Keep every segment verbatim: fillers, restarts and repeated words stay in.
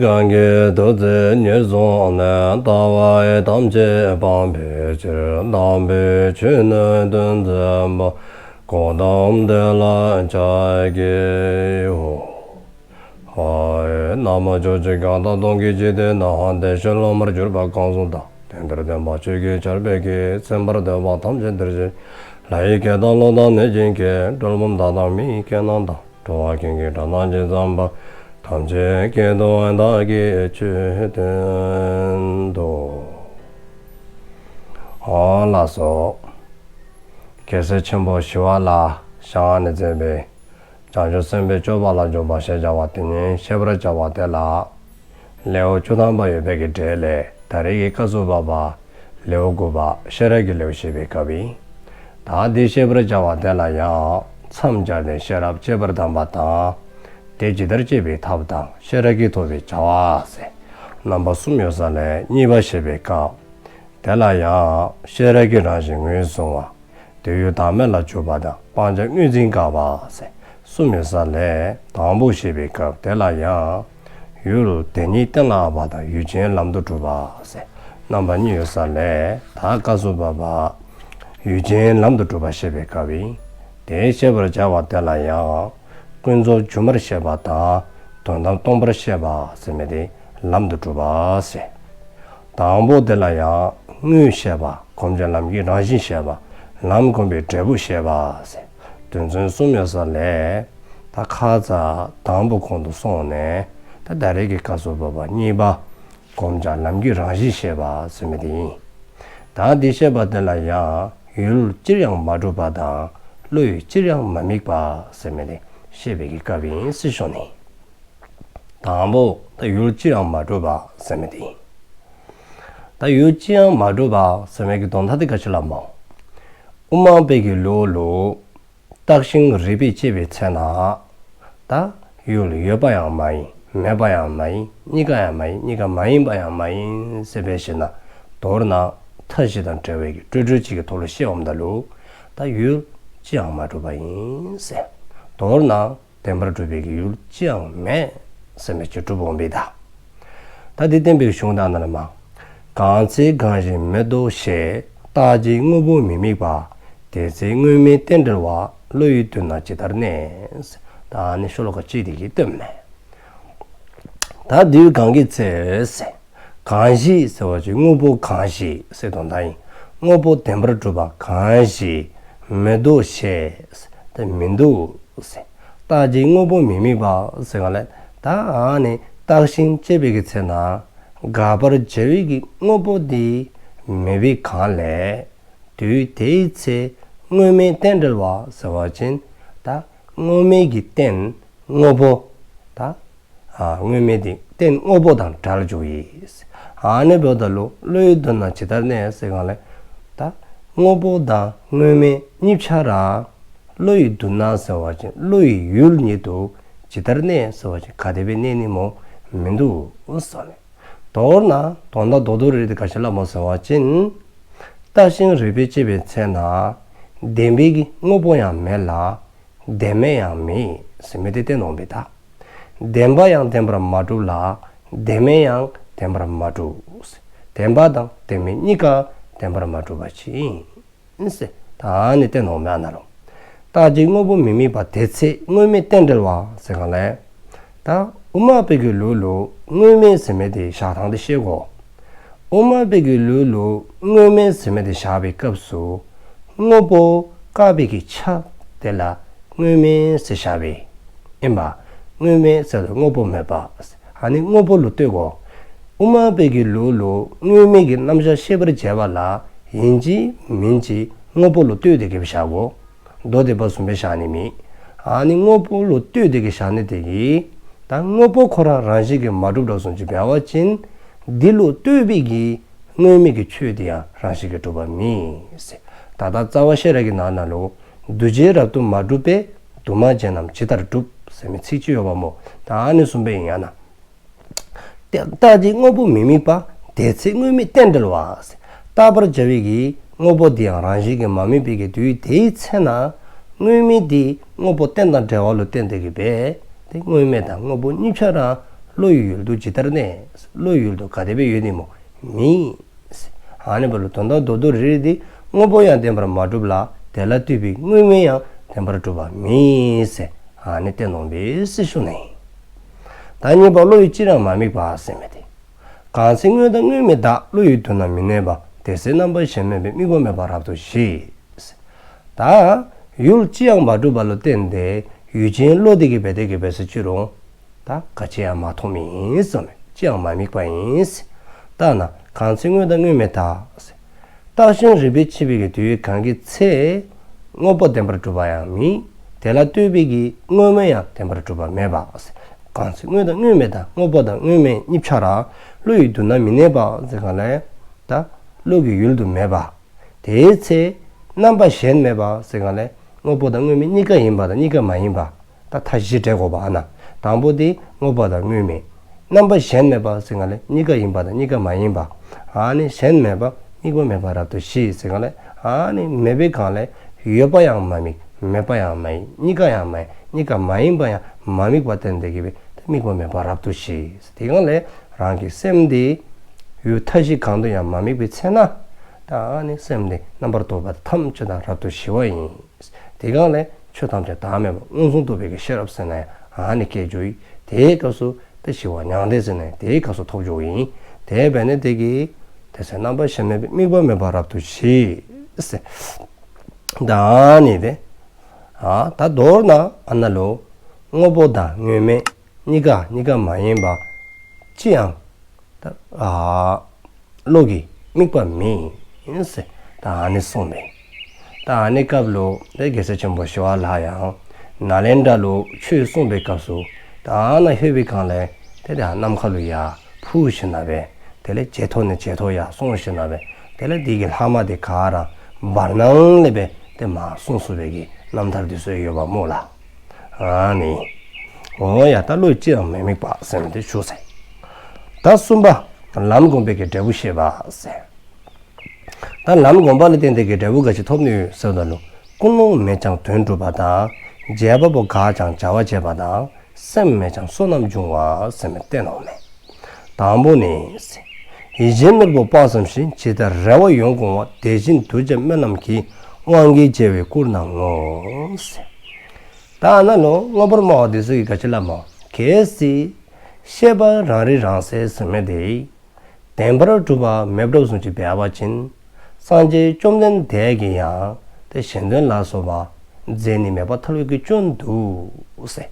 གང་གིས་ཐུགས་བརྩེ་ཉེར་བཟུང་ནས། ལྟ་བ་ཐམས་ཅད་སྤང་བའི་ཕྱིར། དམ་པའི་ཆོས་ནི་སྟོན་མཛད་པ། གོའུ་ཏམ་དེ་ལ་ཕྱག་འཚལ་ལོ། ན་མོ། ཕྱོགས་བཅུའི་གང་དག་སྟོང་གི་འཇིག་རྟེན་ན། བདེ་གཤེགས་སློབ་མར་གྱུར་པ་གང་སུ་དག། དེང་འདིར་སྟོན་པ་ཆོས་ཀྱི་ཆར་འབེབས་ཀྱིས། གསན་པར་འདོད་པ་ཐམས་ཅད་འདིར་བྱོན། ལྷ་ཡི་སྐད་དང་ཀླུ་དང་གནོད་སྦྱིན་སྐད། གྲུལ་བུམ་དག་དང་མི་ཡི་སྐད་རྣམས་དང་། འགྲོ་བ་ཀུན་གྱི་སྒྲ་རྣམས་ཇི་ཙམ་པ། ཐམས་ཅད་སྐད་དུ་བདག་གིས་ཆོས་བསྟན་ཏོ། ཨོ་ལགས་སོ། རྒྱལ་སྲས་ཆེན་པོ་ཞི་བ་ལྷའི་ཞལ་སྔ་ནས་མཛད་པའི་བྱང་ཆུབ་སེམས་དཔའི་སྤྱོད་པ་ལ་འཇུག་པ་ཞེས་བྱ་བ་དེ་ཉིད་བཤད་པར་བྱ་བ་དེ་ལ། ལེའུ་བཅུ་ཐམ་པ་ཡོད་པའི་གི་གྲས་ལས་ད་རེས་ཀྱི་སྐབས་སུ་བབ་པ་ལེའུ་དགུ་པ་ཤེས་རབ་ཀྱི་ལེའུ་བཤད་པའི་སྐབས་ཡིན། ད་འདི་བཤད་པར་བྱ་བ་དེ་ལ་ཡང་མཚམས་སྦྱར་ཏེ་ཤེས་རབ་བསྐྱེད་པར་གདམས་པ་དང་། དེ་ཇི་ལྟར་བསྐྱེད་པའི་ཐབས་དང་ཤེས་རབ་ཀྱིས་ཐོབ་པའི་བྱ་བ་ཟེར་རྣམ་པ་གསུམ་ཡོད་ས་ལས་གཉིས་པ་བཤད་པའི་སྐབས། དེ་ལ་ཡང་ཤེས་རབ་ཀྱི་རང་བཞིན་ངོས་བཟུང་བ། དུས་ཡུན་བདག་མེད་ལ་འཇུག་པ་དང་སྤང་བྱ་དངོས་འཛིན་དགག་པ་ཟེར་གསུམ་ཡོད་ས་ལས་དང་པོ་བཤད་པའི་སྐབས་དེ་ལ་ཡང་ཡུལ་དེ་ཉིད་གཏན་ལ་དབབ་པ་དང་ཡུལ་ཅན་ལམ་དུ་སྒྲུབ་པ་ཟེར་རྣམ་པ་གཉིས་ཡོད་ས་ལས་ད་སྐབས་སུ་བབ་པ་ཡུལ་ཅན་ལམ་དུ་སྒྲུབ་པ་བཤད་པའི་སྐབས་ཡིན། དེ་བཤད་པར་བྱ་བ་དེ་ལ་ཡང་ཀུན་རྫོབ་སྒྱུ་མར་བཤད་པ་དང་དོན་དམ་སྟོང་པར་བཤད་པ་ཟེར་མི་དེ་ལམ་དུ་སྒྲུབ་པ་ཟེར། དང་པོ་དེ་ལ་ཡང་དངོས་བཤད་པ། གོམས་ཀྱི་ལམ་གྱི་རང་བཞིན་བཤད་པ། ལམ་གོམས་པའི་འབྲས་བུ་བཤད་པ་ཟེར་དོན་ཚན་གསུམ་ཡོད་ས་ལས་ད་ཁ་ཙ་དང་པོ་གོང་དུ་སོང་ནས་ད་ད་རེས་ཀྱི་སྐབས་སུ་བབ་པ་གཉིས་པ་གོམས་ཀྱི་ལམ་གྱི་རང་བཞིན་བཤད་པ་ཟེར་མི་དེ་ཡིན། ད་འདི་བཤད་པ་དེ་ལ་ཡང་ཡུལ་ཅིར་ཡང་མ་གྲུབ་པ་དང་བློ་ཡིས་ཅིར་ཡང་མ་དམིགས་པ་ཟེར་མི་དེ་བཤད་པའི་གི་སྐབས་ཡིན་ཟེར་ཞུ་ནི། དང་པོ་ད་ཡུལ་ཅིར་ཡང་མ་གྲུབ་པ་ཟེར་མི་དེ་ཡིན། ད་ཡུལ་ཅིར་ཡང་མ་གྲུབ་པ་ཟེར་མི་གི་དོན་དག་དེ་ག་ཅི་ལ་སྨོ། དབུ་མ་པའི་གི་ལུགས་ལུ་བརྟགས་ཤིང་རིགས་པས་དཔྱད་པའི་ཚེ་ན་ད་ཡུལ་ཡོད་པ་ཡང་མ་ཡིན། མེད་པ་ཡང་མ་ཡིན། གཉིས་ཀ་ཡང་མ་ཡིན། གཉིས་ཀ་མ་ཡིན་པ་ཡང་མ་ཡིན་ཟེར་བའི་ཕྱིར་ན་མདོར་ན་མཐའ་བཞི་དང་བྲལ་བའི་གི་སྤྲོས་བྲལ་གཅིག་གི་ཐོག་ལུ་བཤད་འོངམ་ད་ལུ་ད་ཡུལ་ཅིར་ཡང་མ་གྲུབ་པ་ཡིན་ཟེར། མདོར་ན་བདེན་པར་གྲུབ་པའི་གི་ཡུལ་ཅི་ཡང་མེད་ཟེར་མི་ཅིག་གྲུབ་འོང་པས་ད། ད་འདི་བསྟན་པའི་གཞུང་དག་ནང་ལས་མ། གང་ཚེ་གང་ཞིག་མེད་དོ་ཞེས། རྟག་གཅིག་དངོས་པོ་མི་དམིགས་པ། དེ་ཚེ་དངོས་མེད་རྟེན་འབྲེལ་བ། བློ་ཡིས་བསྡུ་ན་ཇི་ལྟར་གནས། ད་ནི་ཤོ་ལོ་ཀ་གཅིག་དེ་གིས་སྟོནམ་མས། ད་དུས་གང་གི་ཚེ་ཟེར། གང་ཞིག་ཟེར་བ་ཅིན་དངོས་པོ་གང་ཞིག་ཟེར་དོན་དག་ཨིན། དངོས་པོ་བདེན་པར་གྲུབ་པ་གང་ཞིག་མེད་དོ་ཞེས་ཏེ་མིན་འདུག་ཟེར། རྟག་གཅིག་དངོས་པོ་མི་དམིགས་པ་ཟེར་ག་ལས་ད་ཨ་ནི་བརྟགས་ཤིང་དཔྱད་པའི་གི་ཚེ་ན་དགག་པར་བྱ་བའི་གི་དངོས་པོ་དེ་མེད་པའི་སྒང་ལས་དུས་དེའི་ཚེ་དངོས་མེད་རྟེན་འབྲེལ་བ་ཟེར་བ་ཅིན་ད་དངོས་མེད་ཀྱི་རྟེན་དངོས་པོ་ད་ཨ་དངོས་མེད་དེ་རྟེན་དངོས་པོ་དང་བྲལ་འགྱོཝ་ཨིན། ཨ་ནི་འབདཝ་ད་ལུ་བློ་ཡིས་བསྡུ་ན་ཇི་ལྟར་གནས་ཟེར་ག་ལས་ད་དངོས་པོ་དང་དངོས་མེད་གཉིས་ཆ་ར་བློ་ཡིས་བསྡུ་ན་ཟེར་བ་ཅིན་བློ་ཡི་ཡུལ་ཉིད་དུ་ཇི་ལྟར་གནས་ཟེར་བ་ཅིན་ག་དེ་སྦེ་གནས་ནི་སྨོ། མིན་འདུག་ཟེར་ནི། མདོར་ན་དོན་དག་རྡོག་རྡོག་རེ་རེ་དེ་ག་ཅི་ལ་སྨོ་ཟེར་བ་ཅིན་བརྟགས་ཤིང་རིགས་པས་དཔྱད་པའི་ཚེ་ན་བདེན་པའི་གི་དངོས་པོ་ཡང་མེད་ལ་བདེན་མེད་ཡང་མེད་ཟེར་མི་དེ་བསྟན་འོང་པས་ད། བདེན་པ་ཡང་བདེན་པར་མ་གྲུབ་ལ་བདེན་མེད་ཡང་བདེན་པར་མ་གྲུབ། བདེན་པ་དང་བདེན་མེད་གཉིས་ཀ་བདེན་པར་མ་གྲུབ་པ་ཅིག་ཨིན་ཟེར་ད་ཨ་ནི་བསྟན་འོང་མས་ཨ་ན་ལུ། རྟག་གཅིག་དངོས་པོ་མི་དམིགས་པ། དེ་ཚེ་དངོས་མེད་རྟེན་འབྲེལ་བ་ཟེར་ག་ལས་ད་དབུ་མ་པའི་གི་ལུགས་ལུ་དངོས་མེད་ཟེར་མི་དེ་བཞག་ཐངས་དེ་ཤེས་དགོ། དབུ་མ་པའི་གི་ལུགས་ལུ་དངོས་མེད་ཟེར་མི་དེ་བཞག་པའི་སྐབས་སུ་དངོས་པོ་བཀག་པའི་གི་ཆ་དེ་ལ་དངོས་མེད་ཟེར་བཞག་པས། ཨིན་པ། དངོས་མེད་ཟེར་དོ་དངོས་པོ་མེད་པ། ཨ་ནི་དངོས་པོ་ལུ་ལྟོས་དགོ། དབུ་མ་པའི་གི་ལུགས་ལུ་དངོས་མེད་ཀྱི་རྣམ་གཞག་ཤེས་པར་བྱེད་པ་ལ་ཨིན་ཅི་མིན་ཅི་དངོས་པོ་ལུ་ལྟོས་ཏེ་གི་བཞག་དགོ། མདོ་སྡེ་པ་བཟུམ་སྦེ་བཞག་ནི་མེད། ཨ་ནི་དངོས་པོ་ལུ་ལྟོས་ཏེ་གི་བཞག་ནི་དེ་གིས་ད་དངོས་པོ་ཁོ་ར་རང་བཞིན་གྱིས་མ་གྲུབ་དོ་བཟུམ་ཅིག་འབད་བ་ཅིན་འདི་ལུ་ལྟོས་པའི་གི་དངོས་མེད་ཀྱི་ཆོས་དེ་ཡང་རང་བཞིན་གྱིས་གྲུབ་པ་མེད་ཟེར། ད་ལྟ་རྩ་བ་ཤེས་རབ་ཀྱི་ནང་ན་ལུ་འདུ་བྱེད་རབ་ཏུ་མ་གྲུབ་པས། འདུ་མ་བྱས་རྣམས་ཇི་ལྟར་གྲུབ་ཟེར་མི་ཚིག་ཅིག་ཡོདཔ་སྨོ། ད་ཨ་ནི་བཟུམ་སྦེ་ཨིན་ཡ་ན། རྟག་གཅིག་དངོས་པོ་མི་དམིགས་པ། དེ་ཚེ་དངོས་མེད་རྟེན་འབྲེལ་བ། རྟག་པར་བྱ་བའི་གི་དངོས་པོ་དེ་ཡང་རང་བཞིན་གྱིས་མ་དམིགས་པའི་གི་དུས་དེའི་ཚེ་ན་དངོས་མེད་དེ་དངོས་པོ་རྟེན་དང་འབྲེལ་བ་ལུ་བརྟེན་ཏེ་གི་སྦེ་དེ་དངོས་མེད་དང་དངོས་པོ་གཉིས་ཆ་ར་ བློ་ཡི་ཡུལ་དུ་ཇི་ལྟར་གནས། བློ་ཡི་ཡུལ་དུ་ག་དེ་སྦེ་ཡོད་ནི་སྨོ། མེད། ཨ་ནི་འབདཝ་ལུ་དོན་དག་མདོར་བསྡུས་རེ་རེ་འདི་དངོས་པོ་ཡང་བདེན་པར་མ་གྲུབ་ལ། དེ་ལ་ལྟོས་པའི་དངོས་མེད་ཡང་བདེན་པར་གྲུབ་པ་མེད་ཟེར་ཨ་ནི་བསྟན་གནང་པས་ཟེར་ཞུ་ནི། ད་གཉིས་པ་བློ་ཡིས་ཅིར་ཡང་མ་དམིགས་པ་ཟེར་མི་དེ། གང་ཚེ་དངོས་དང་དངོས་མེད་དག། བློ་ཡིས་དུ་ན་མི་གནས་པ། དེ་ཚེ་རྣམ་པ་གཞན་མེད་པའི། དམིགས་པ་མེད་པར་རབ་ཏུ་ཞི། ད་ཡུལ་ཅི་ཡང་མ་གྲུབ་པ་ལུ་བརྟེན་ཏེ་ཡུལ་ཅན་བློ་དེ་གིས་འབད་དེ་གིས་འབད་ཟེར་ཅི་རུང་ད་ག་ཅི་ཡང་མ་མཐོང་མི་ཨིན་ཟེར་མས། ཅི་ཡང་མ་དམིགས་པ་ཨིན་ཟེར། ད་ན་གང་ཚེ་དངོས་དང་དངོས་མེད་དག་ཟེར། བརྟགས་ཤིང་རིགས་པས་ཕྱེ་བའི་གི་དུས་གང་གི་ཚེ། དངོས་པོ་བདེན་པར་གྲུབ་པ་ཡང་མེད། དེ་ལ་ལྟོས་པའི་གི་དངོས་མེད་ཡང་བདེན་པར་གྲུབ་པ་མེད་པ་ཟེར། གང་ཚེ་དངོས་དང་དངོས་མེད་དག། དངོས་པོ་དང་དངོས་མེད་གཉིས་ཆ་ར་བློ་ཡིས་དུ་ན་མི་གནས་པ་ཟེར་གང་ལས་ད་བློ་གི་ཡུལ་དུ་མེད་པ། དེའི་ཚེ་རྣམ་པ་གཞན་མེད་པ་ཟེར་གང་ལས་དངོས་པོ་དང་དངོས་མེད་གཉིས་ཀ་ཡིན་པ་དང་གཉིས་ཀ་མ་ཡིན་པ། ད་མཐའ་བཞི་འགྲེལ་དགོ་པ་ཨ་ན། དང་པོ་དེ་དངོས་པོ་དང་དངོས་མེད། རྣམ་པ་གཞན་མེད་པ་ཟེར་གང་ལས་གཉིས་ཀ་ཡིན་པ་དང་གཉིས་ཀ་མ་ཡིན་པ། ཨ་ནི་གཞན་མེད་པ། དམིགས་པ་མེད་པར་རབ་ཏུ་ཞི་ཟེར་གང་ལས་ཨ་ནི་མེད་པའི་གང་ལས་ཡོད་པ་ཡང་མ་དམིགས། མེད་པ་ཡང་མ་དམིགས། གཉིས་ཀ་ཡང་མ་དམིགས། གཉིས་ཀ་མ་ཡིན་པ་ཡང་མ་དམིགས་པ་བརྟེན་ཏེ་གིས་འབད་དེ་དམིགས་པ་མེད་པར་རབ་ཏུ་ཞི། དེ་གང་ལས་རང་གི་སེམས་དེ་ཡུལ་མཐའ་བཞི་གང་དུ་ཡང་མ་དམིགས་པའི་ཚེ་ན་ད་ཨ་ནི་སེམས་དེ་རྣམ་པར་རྟོག་པ་ཐམས་ཅད་དང་རབ་ཏུ་ཞི་བ་ཡིན། དེ་གང་ལས་ཆོས་ཐམས་ཅད་བདག་མེད་པ་མངོན་སུམ་རྟོགས་པའི་གི་ཤེས་རབ་ཟེར་ན་ཡང་ཨ་ནི་སྐྱེ་འགྱོ་ཡི། དེའི་སྐབས་སུ་ཏེ་ཞི་བ་མྱང་འདས་ཟེར་ན་ཡང་དེའི་སྐབས་སུ་ཐོབ་འགྱོཝ་ཨིན། དེ་འབད་ནི་དེ་གིས་དེ་ཚེ་རྣམ་པ་གཞན་མེད་པའི། དམིགས་པ་མེད་པར་རབ་ཏུ་ཞི་ཟེར། ད་ཨ་ནི་དེ་ཨ་ད་མདོར་ན་ཨ་ན་ལུ་དངོས་པོ་དང་དངོས་མེད་གཉིས་ཀ་གཉིས་ཀ་མ་ཡིན་པ་ཅི་ཡང་ད་ཨ་བློ་གིས་དམིགས་པ་མེད་ཟེར་ད་ཨ་ནི་གསུངས་མས། ད་ཨ་ནི་སྐབས་ལུ་ཏེ་རྒྱལ་སྲས་ཆེན་པོ་ཞི་བ་ལྷ་ཡང་ནཱ་ལེནྡྲ་ལུ་ཆོས་གསུངས་པའི་སྐབས་སུ་ད་ཨ་ན་ལྷོད་པའི་སྒང་ལས་ཏེ་ཏེ་ནམ་མཁའ་ལུ་ཡར་འཕུར་ཞིནམ་ལས་དེ་ལས་ཇེ་མཐོ་ནས་ཇེ་མཐོ་ཡར་སོང་ཞིནམ་ལས་དེ་ལས་དེ་གི་ལྷག་མ་དེ་ག་ར་བར་སྣང་ལས་འབད་དེ་མར་གསུངས་སོང་བའི་གི་རྣམ་ཐར་དེ་ཚུ་ཡོདཔ་སྨོ་ལགས། ཨ་ནི་འོ་ཡ་ད་བློ་ཡིས་ཅིར་ཡང་མི་དམིགས་པ་ཟེར་མི་དེ་ཞུ་ཚར། ད་གསུམ་པ་ལམ་བསྒོམ་པའི་གི་འབྲས་བུ་བཤད་པ་ཟེར། ད་ལམ་བསྒོམ་པ་ལ་བརྟེན་ཏེ་གི་འབྲས་བུ་ག་ཅི་ཐོབ་ནི་ཡོད་ཟེར་བ་ད་ལུ་ཀུན་སློང་མེད་ཀྱང་དོན་འགྲུབ་པ་དང་། བྱེད་པ་པོ་འགགས་ཀྱང་བྱ་བ་བྱེད་པ་དང་། སེམས་མེད་ཀྱང་བསོད་ནམས་འབྱུང་བ་ཟེར་མི་བསྟན་གནང་མས། དང་པོ་ནི། ཡིད་བཞིན་ནོར་བུ་དཔག་བསམ་ཤིང་། ཇི་ལྟར་རེ་བ་ཡོངས་སྐོང་བ། དེ་བཞིན་གདུལ་བྱའི་སྨོན་ལམ་གྱི། དབང་གིས་བྱས་པའི་སྐུར་སྣང་ངོ་། ཟེར། ད་ཨ་ན་ལུ་མངོན་པར་སྨྲ་བ་དེ་ཚུ་གིས་ག་ཅི་སླབ་སྨོ། གལ་སྲིད་ཤེས་པ་རང་རིག་རང་གསལ་ཟེར་མི་དེ་བདེན་པར་གྲུབ་པ་མེདཔ་བཟུམ་ཅིག་འབད་བ་ཅིན་སངས་རྒྱས་བཅོམ་ལྡན་འདས་ཀྱིས་ཡང་ཏེ་གཞན་དོན་ལ་སོགས་པ་མཛད་ནི་མེད་པར་ཐལ་བའི་གི་སྐྱོན་འདུག་ཟེར།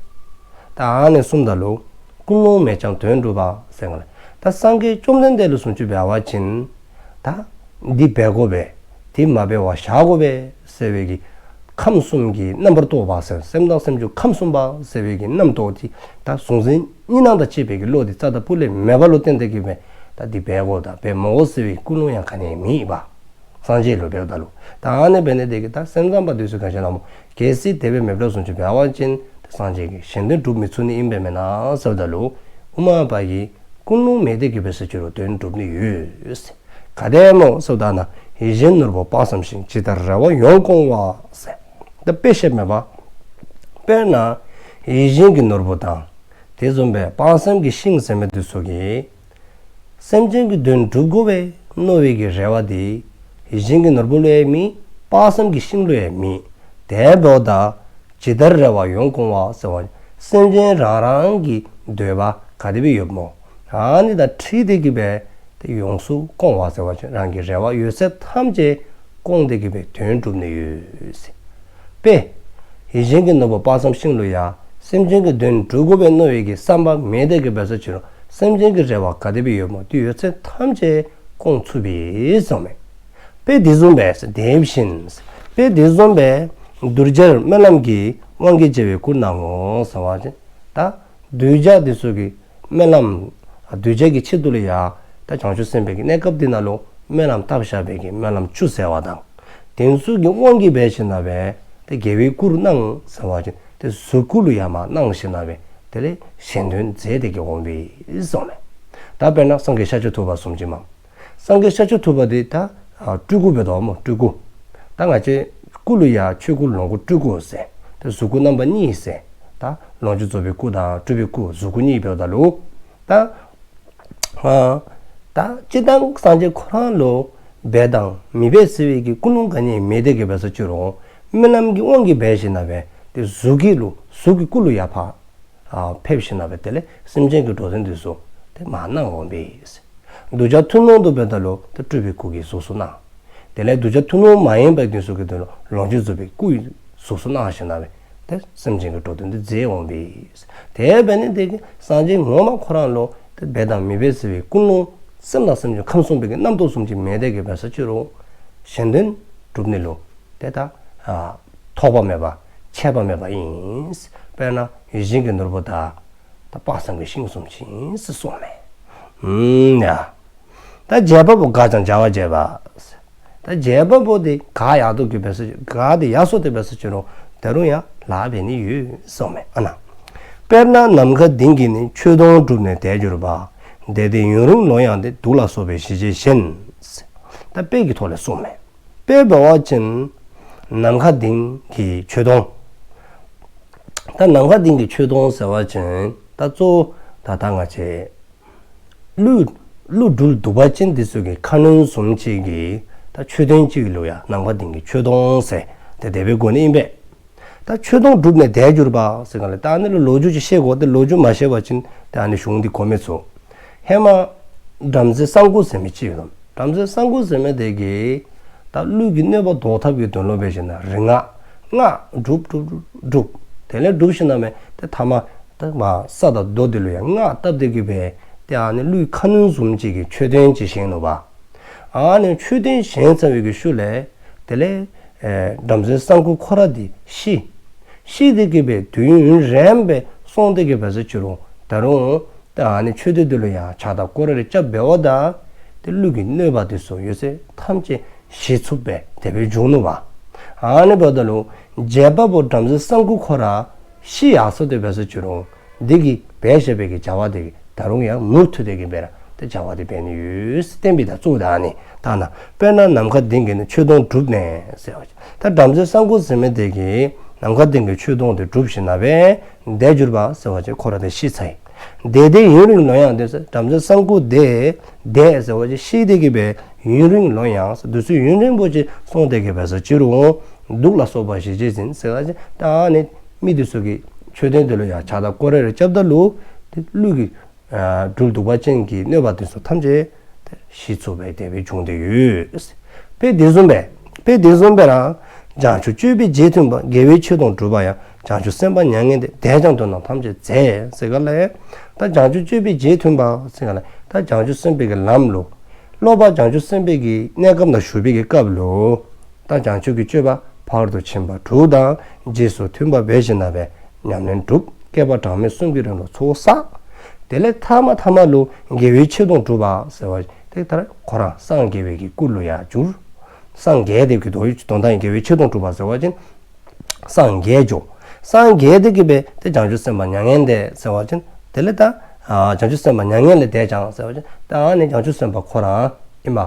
ད་ཨ་ནི་གསུངམ་ད་ལུ་ཀུན་སློང་མེད་ཀྱང་དོན་འགྲུབ་པ་ཟེར་གང་ལས་ད་སངས་རྒྱས་བཅོམ་ལྡན་འདས་ལུ་བཟུམ་ཅིག་འབད་བ་ཅིན་ད་འདི་འབད་དགོ་པས། དེ་མ་འབད་བར་བཞག་དགོ་པས་ཟེར་བའི་གི་ཁམས་གསུམ་གྱི་རྣམ་པར་རྟོག་པ་ཟེར་སེམས་དང་སེམས་བྱུང་ཁམས་གསུམ་པ་ཟེར་བའི་གི་རྣམ་རྟོག་དེ་ད་གཟུང་འཛིན་གཉིས་སྣང་དང་བཅས་པའི་གི་བློ་དེ་རྩ་དང་སྤུ་ལས་མེདཔ་ལུ་བརྟེན་ཏེ་གི་འབད་ད་འདི་འབད་དགོ་ད་འབད་མི་དགོ་ཟེར་བའི་ཀུན་སློང་ཡང་ག་ནི་མེདཔ། སངས་རྒྱས་ལུ་འབདཝ་ད་ལུ་ད་ཨ་ནི་འབད་ནི་དེ་གིས་ད་སེམས་ཙམ་པ་དེ་ཚུ་ག་ཅི་སླབ་སྨོ། གལ་སྲིད་དེ་སྦེ་མེདཔ་བཟུམ་ཅིག་འབད་བ་ཅིན་ད་སངས་རྒྱས་ཀྱིས་གཞན་དོན་སྒྲུབ་མི་ཚུགས་ནི་ཨིན་པས་མེན་ན་ཟེརཝ་ད་ལུ་དབུ་མ་པ་གིས་ཀུན་སློང་མེད་དེ་གི་འབད་ཟེར་ཅི་རུང་དོན་འགྲུབ་ནི་ཡོད་ཟེར། ག་དེ་སྨོ་ཟེརཝ་ད་ན་ཡིད་བཞིན་ནོར་བུ་དཔག་བསམ་ཤིང་། ཇི་ལྟར་རེ་བ་ཡོངས་སྐོང་བ་ཟེར། ད་དཔེ་བཤདཔ་མས་པ། དཔེར་ན་ཡིད་བཞིན་གྱི་ནོར་བུ་དང་དེ་བཟུམ་སྦེ་དཔག་བསམ་གྱི་ཤིང་ཟེར་མི་དེ་ཚུ་གིས་སེམས་ཅན་གྱི་དོན་སྒྲུབ་དགོ་པས་མནོ་བའི་གི་རེ་བ་དེ་ཡིད་བཞིན་གྱི་ནོར་བུ་ལུ་ཡང་མེད། དཔག་བསམ་གྱི་ཤིང་ལུ་ཡང་མེད། དེ་འབདཝ་ད་ཇི་ལྟར་རེ་བ་ཡོངས་སྐོང་བ་ཟེར་བ་སེམས་ཅན་རང་རང་གི་འདོད་པ་ག་དེ་སྦེ་ཡོདཔ་སྨོ། ཨ་ནི་དང་འཁྲིལ་ཏེ་གི་འབད་དེ་ཡོངས་སུ་སྐོང་བ་ཟེར་བ་ཅིན་རང་གི་རེ་བ་ཡོད་ཚད་ཐམས་ཅད་སྐོང་སྟེ་གི་འབད་དོན་སྒྲུབ་ནི་ཡོད་ཟེར། དཔེ། ཡིད་བཞིན་གྱི་ནོར་བུ་དཔག་བསམ་ཤིང་ལུ་ཡང་སེམས་ཅན་གྱི་དོན་སྒྲུབ་དགོ་པས་མནོ་བའི་གི་བསམ་པ་མེད་དེ་གི་འབད་ཟེར་ཅི་རུང་སེམས་ཅན་གྱི་རེ་བ་ག་དེ་སྦེ་ཡོདཔ་སྨོ། དེ་ཡོད་ཚད་ཐམས་ཅད་སྐོང་ཚུགས་པས་གསུངམ་མས། དཔེ་དེ་བཟུམ་སྦེ་དེ་བཞིན། དཔེ་དེ་བཟུམ་སྦེ་གདུལ་བྱའི་སྨོན་ལམ་གྱི། དབང་གིས་བྱས་པའི་སྐུར་སྣང་ངོ་ཟེར་བ་ཅིན་ད་གདུལ་བྱ་དེ་ཚུ་གི་སྨོན་ལམ་གདུལ་བྱ་གི་ཆེད་དུ་ལུ་ཡང་ད་བྱང་ཆུབ་སེམས་དཔའི་གི་གནས་སྐབས་དེ་ནང་ལུ་སྨོན་ལམ་བཏབ་བཞག་པའི་གི་སྨོན་ལམ་བཅུ་ཟེར་བ་དང་དེ་ཚུ་གི་དབང་གིས་འབད་ཞིནམ་ལས་འབད་དེ་དགེ་བའི་སྐུར་སྣང་ཟེར་བ་ཅིན་དེ་གཟུགས་སྐུ་ལུ་ཡང་མར་སྣང་ཞིནམ་ལས་འབད་དེ་ལས་གཞན་དོན་མཛད་དེ་གི་འོང་པས་གསུངམ་མས། ད་དཔེར་ན་སངས་རྒྱས་ཤཱཀྱ་ཐུབ་པ་བཟུམ་ཅིག་མས། སངས་རྒྱས་ཤཱཀྱ་ཐུབ་པ་དེ་ད་སྤྲུལ་སྐུ་འབད་དོ་སྨོ། སྤྲུལ་སྐུ། ད་ང་བཅས་སྐུ་ལུ་ཡང་ཆོས་སྐུ་ལོངས་སྐུ་སྤྲུལ་སྐུ་ཟེར། ད་གཟུགས་སྐུ་རྣམ་པ་གཉིས་ཟེར། ད་ལོངས་སྤྱོད་རྫོགས་པའི་སྐུ་དང་སྤྲུལ་པའི་སྐུ་གཟུགས་སྐུ་གཉིས་འབདཝ་ད་ལུ། ད་ཨ་ད་སྤྱིར་བཏང་སངས་རྒྱས་ཁོ་ར་ལུ་འབད་དང་མི་འབད་ཟེར་བའི་གི་ཀུན་སློང་ག་ནི་མེད་དེ་གི་འབད་སོ་ཅི་རུང་རྨི་ལམ་གྱི་དབང་གིས་འབད་ཞིནམ་ལས་ཏེ་གཟུགས་ཀྱི་ལུ་གཟུགས་ཀྱི་སྐུ་ལུ་ཡར་ཕར་ཨ་ཕེབས་ཞིནམ་ལས་དེ་ལས་སེམས་ཅན་གྱི་འགྲོ་དོན་དེ་ཚུ་ཏེ་མ་གནང་འོང་པས། གདུལ་བྱ་ཐུན་མོང་དུ་འབདཝ་ད་ལུ་ཏེ་སྤྲུལ་པའི་སྐུ་གི་གཟུགས་སུ་གནང་། དེ་ལས་གདུལ་བྱ་ཐུན་མོང་མ་ཡིན་པའི་དེ་ཚུ་གི་དོན་ལུ་ལོངས་སྤྱོད་རྫོགས་པའི་སྐུའི་གཟུགས་སུ་གནང་ཞིནམ་ལས་ཏེ་སེམས་ཅན་གྱི་འགྲོ་དོན་དེ་མཛད་འོང་པས། དེ་འབད་ནི་དེ་གིས་སངས་རྒྱས་ངོ་མ་ཁོ་ར་ལུ་ཏེ་འབད་དང་མི་འབད་ཟེར་བའི་ཀུན་སློང་སེམས་དང་སེམས་བྱུང་ཁམས་གསུམ་པའི་གི་རྣམ་རྟོག་གསུམ་ཅིག་མེད་དེ་གི་འབད་སོ་ཅི་རུང་གཞན་དོན་སྒྲུབ་ནི་ལུ་ཏེ་ད་ཨ་ཐོགས་པ་མེད་པ་ཆད་པ་མེད་པ་ཨིན། དཔེར་ན་ཡིད་བཞིན་གྱི་ནོར་བུ་དང་ད་དཔག་བསམ་གྱི་ཤིང་གསུམ་ཅིག་ཨིན་ཟེར་གསུངསམ་མས། ཨུམ་ཡ། ད་བྱེད་པ་པོ་དགག་ཀྱང་བྱ་བ་བྱེད་པ། ད་བྱེད་པ་པོ་དེ་དགག་ཡག་དོ་གི་འབད་སོ་དགག་དེ་ཡར་སོ་དེ་འབད་སོ་ཅི་རུང་ད་རུང་ཡང་ལཱ་འབད་ནི་ཡོད་གསུངསམ་མས། ཨ་ན། དཔེར་ན་ནམ་མཁའ་ལྡིང་གིས་ནི། ཆོས་དུང་བསྒྲུབས་ནས་དལ་གྱུར་པ། དེ་དེ་ཡུན་རིང་ལོ་ཡང་སྟེ། དུག་ལ་སོགས་པའི་ཞི་བྱེད་བཞིན། ད་དཔེ་གི་ཐོག་ལས་གསུངསམ་མས། དཔེ་འབད་བ་ཅིན་ནམ་མཁའ་ལྡིང་གི་ཆོས་དུང་། ད་ནམ་མཁའ་ལྡིང་གི་ཆོས་དུང་ཟེར་བ་ཅིན་ད་གཙོ་བོ་ད་ད་ང་བཅས་ཀླུ་ཀླུ་སྦྲུལ་གདུག་པ་ཅན་དེ་ཚུ་གི་ཁ་གནོན་བཟུམ་ཅིག་གི་ད་མཆོད་རྟེན་ཅིག་ལུ་ཡང་ནམ་མཁའ་ལྡིང་གི་ཆོས་དུང་ཟེར་ཏེ་དེ་སྦེ་གོ་ནི་ཨིན་པས། ད་ཆོས་དུང་བསྒྲུབས་ནས་དལ་གྱུར་པ་ཟེར་ག་ལས་ད་ཨ་ནི་ལུ་ལོ་རྒྱུས་ཅིག་ཤེས་དགོ། ཏེ་ལོ་རྒྱུས་མ་ཤེས་པ་ཅིན་ཏེ་ཨ་ནི་གཞུང་འདི་གོ་མི་ཚུགས། ཧེ་མ་བྲམ་ཟེ་གསང་སྐུ་ཟེར་མི་ཅིག་ཡོད་དོ། བྲམ་ཟེ་གསང་སྐུ་ཟེར་མི་དེ་གིས་ད་ཀླུ་གི་གནོད་པ་བཟློག་ཐབས་ཀྱི་དོན་ལུ་འབད་ཞིནམ་ལས་རིག་སྔགས་སྔགས་སྒྲུབ་སྒྲུབ་སྒྲུབ་སྒྲུབ། དེ་ལས་སྒྲུབ་ཞིནམ་ལས་ཏེ་ཐ་མ་ད་མ་ས་དང་རྡོ་དེ་ལུ་ཡང་སྔགས་བཏབ་སྟེ་གི་སྦེ་ཏེ་ཨ་ནི་ཀླུའི་ཁ་གནོན་བཟུམ་ཅིག་གི་མཆོད་རྟེན་ཅིག་བཞེངས་ནུག་པ། ཨ་ནི་མཆོད་རྟེན་བཞེངས་ཚར་བའི་གི་ཤུལ་ལས་དེ་ལས་ཨེ་བྲམ་ཟེ་གསང་སྐུ་ཁོ་ར་དེ་ཤི། ཤི་སྟེ་གི་སྦེ་དུས་ཡུན་རིངམོ་སྦེ་སོང་སྟེ་གི་འབད་སོ་ཅི་རུང་ད་རུང་ད་ཨ་ནི་མཆོད་རྟེན་དེ་ལུ་ཡང་ཕྱག་དང་སྐོར་ར་རྐྱབ་འབདཝ་ད་ཏེ་ཀླུ་གི་གནོད་པ་དེ་ཚུ་ཡོད་ཚད་ཐམས་ཅད་ཞི་ཚུགསཔ་སྦེ་དེ་སྦེ་བྱུང་ནུག་པ། ཨ་ནི་འབདཝ་ད་ལུ་བྱེད་པ་པོ་བྲམ་ཟེ་གསང་སྐུ་ཁོ་ར་ཤི་ཡར་སོ་སྟེ་འབད་སོ་ཅི་རུང་འདི་གིས་འབད་བཞག་པའི་གི་བྱ་བ་དེ་གིས་ད་རུང་ཡང་མུ་མཐུད་དེ་གི་སྦེ་ར་ཏེ་བྱ་བ་དེ་འབད་ནི་ཡོད་ཟེར་བསྟན་པའི་ད་གཙོ་བོ་ད་ཨ་ནི་ད་ན། དཔེར་ན་ནམ་མཁའ་ལྡིང་གིས་ནི། ཆོས་དུང་བསྒྲུབས་ནས་ཟེར་བ་ཅིན་ད་བྲམ་ཟེ་གསང་སྐུ་ཟེར་མི་དེ་གིས་ནམ་མཁའ་ལྡིང་གི་ཆོས་དུང་དེ་བསྒྲུབས་ཞིནམ་ལས་དལ་གྱུར་པ་ཟེར་བ་ཅིན་ཁོ་ར་དེ་ཤི་ཚར་ཡི། དེ་དེ་ཡུན་རིང་ལོ་ཡང་སྟེ་ཟེར། བྲམ་ཟེ་གསང་སྐུ་དེ་དེ་ཟེར་བ་ཅིན་ཤི་སྟེ་གི་སྦེ་ཡུན་རིང་ལོ་ཡང་ཟེར་དུས་ཚོད་ཡུན་རིང་པོ་ཅིག་སོང་སྟེ་གི་འབད་སོ་ཅི་རུང་དུག་ལ་སོགས་པ་ཞི་བྱེད་བཞིན་ཟེར་བ་ཅིན་ད་ཨ་ནི་མི་དེ་ཚུ་གིས་མཆོད་རྟེན་དེ་ལུ་ཡང་ཕྱག་དང་སྐོར་ར་རྐྱབ་ད་ལུ་ཏེ་ཀླུ་གི་ཨ་སྦྲུལ་གདུག་པ་ཅན་གྱི་གནོད་པ་དེ་ཚུ་ཐམས་ཅད་ཏེ་ཞི་ཚུགསཔ་སྦེ་དེ་སྦེ་བྱུང་སྟེ་ཡོད། དཔེ་དེ་བཟུམ་སྦེ་དཔེ་དེ་བཟུམ་སྦེ་ར་བྱང་ཆུབ་སྤྱོད་པའི་རྗེས་མཐུན་པ། དགེ་བའི་ཆོས་དུང་བསྒྲུབས་པ་ཡང་། བྱང་ཆུབ་སེམས་དཔའ་མྱ་ངན་འདས། དེས་ཀྱང་དོན་རྣམས་ཐམས་ཅད་མཛད། ཟེར་ག་ལས་ད་བྱང་ཆུབ་སྤྱོད་པའི་རྗེས་མཐུན་པ་ཟེར་ག་ལས་ད་བྱང་ཆུབ་སེམས་དཔའི་གི་ལམ་ལུ་སློབ་པ་བྱང་ཆུབ་སེམས་དཔའི་གི་གནས་སྐབས་ནང་བཞུགས་པའི་གི་སྐབས་ལུ་ད་བྱང་ཆུབ་ཀྱི་སྤྱོད་པ་ཕ་རོལ་ཏུ་ཕྱིན་པ་དྲུག་དང་རྗེས་སུ་མཐུན་པ་འབད་ཞིནམ་ལས་ཉམས་ལེན་སྒྲུབ། བསྐལ་པ་གྲངས་མེད་གསུམ་གྱི་རིང་ལུ་ཚོགས་བསགས། དེ་ལས་ཐ་མ་ཐ་མ་ལུ་དགེ་བའི་ཆོས་དུང་བསྒྲུབས་པ་ཟེར་བ་དེ་ལྟར་ཁོ་ར་སངས་རྒྱས་པའི་གི་སྐུ་ལུ་ཡང་འགྱུར། སངས་རྒྱས་དེ་གི་དོན་དག་དགེ་བའི་ཆོས་དུང་བསྒྲུབས་པ་ཟེར་བ་ཅིན་སངས་རྒྱས་འགྱོ། སངས་རྒྱས་དེ་གི་སྦེ་ཏེ་བྱང་ཆུབ་སེམས་དཔའ་མྱ་ངན་འདས་ཟེར་བ་ཅིན་དེ་ལས་ད་ཨ་བྱང་ཆུབ་སེམས་དཔའ་མྱ་ངན་ལས་འདས་ཀྱང་ཟེར་བ་ཅིན་ད་ཨ་ནི་བྱང་ཆུབ་སེམས་དཔའ་ཁོ་ར་ཨིན་པ།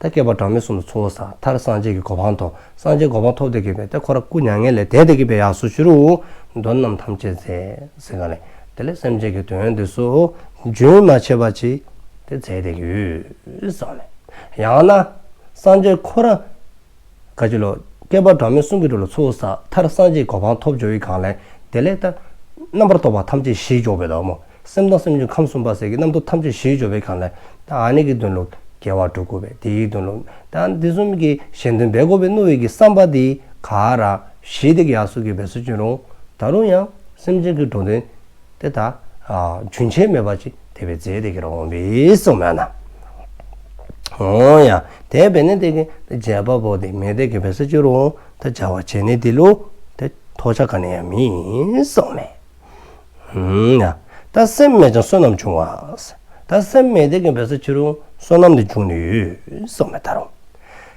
ད་བསྐལ་པ་གྲངས་མེད་གསུམ་དུ་ཚོགས་བསགས། མཐར་སངས་རྒྱས་ཀྱི་གོ་འཕང་ཐོབ། སངས་རྒྱས་གོ་འཕང་ཐོབ་སྟེ་གི་སྦེ་ཏེ་ཁོ་ར་སྐུ་མྱ་ངན་ལས་འདས་ཏེ་གི་སྦེ་ཡར་སོ་ཅི་རུང་དོན་རྣམས་ཐམས་ཅད་མཛད་ཟེར་ག་ལས་དེ་ལས་སེམས་ཅན་གྱི་དོན་དེ་ཚུ་རྒྱུན་མ་ཆད་པ་ཅིག་ཏེ་མཛད་དེ་གི་ཡོད་ཟེར་ནི། ཡང་ན་སངས་རྒྱས་ཁོ་ར་ག་ཅི་ལོ་བསྐལ་པ་གྲངས་མེད་གསུམ་གྱི་རིང་ལུ་ཚོགས་བསགས། མཐར་སངས་རྒྱས་གོ་འཕང་ཐོབ་འགྱོ་བའི་སྒང་ལས་དེ་ལས་ད་རྣམ་པར་རྟོག་པ་ཐམས་ཅད་ཞི་འགྱོ་བའི་དོ་མོ། སེམས་དང་སེམས་བྱུང་ཁམས་གསུམ་པ་ཟེར་གྱི་རྣམ་རྟོག་ཐམས་ཅད་ཞི་འགྱོ་བའི་སྒང་ལས་ད་ཨ་ནི་གི་དོན་ལུ་དགེ་བ་སྒྲུབ་དགོ་པས། དེའི་དོན་ལུ་ད་དེ་བཟུམ་གྱི་གཞན་དོན་འབད་དགོ་པས་མནོ་བའི་གི་བསམ་པ་དེ་ག་ར་ཞི་སྟེ་གི་ཡར་སོ་གི་འབད་སོ་ཅི་རུང་ད་རུང་ཡང་སེམས་ཅན་གྱི་འགྲོ་དོན་དེ་ད་ཨ་རྒྱུན་ཆད་མེད་པ་ཅིག་དེ་སྦེ་མཛད་དེ་གི་ར་འོང་པས་གསུངསམ་མས་ན། འོ་ཡ། དེ་འབད་ནི་དེ་གིས་བྱེད་པ་པོ་དེ་མེད་དེ་གི་འབད་སོ་ཅི་རུང་ད་བྱ་བ་བྱེད་ནི་དེ་ལུ་ད་ཐོགས་ཆགས་ག་ནི་ཡང་མེད་གསུངསམ་མས། ཨུམ་ཡ། ད་སེམས་མེད་ཀྱང་བསོད་ནམས་འབྱུང་བ། ད་སེམས་མེད་དེ་གི་འབད་སོ་ཅི་རུང་བསོད་ནམས་དེ་འབྱུང་ནི་ཡོད་གསུངསམ་མས་ད་རུང་།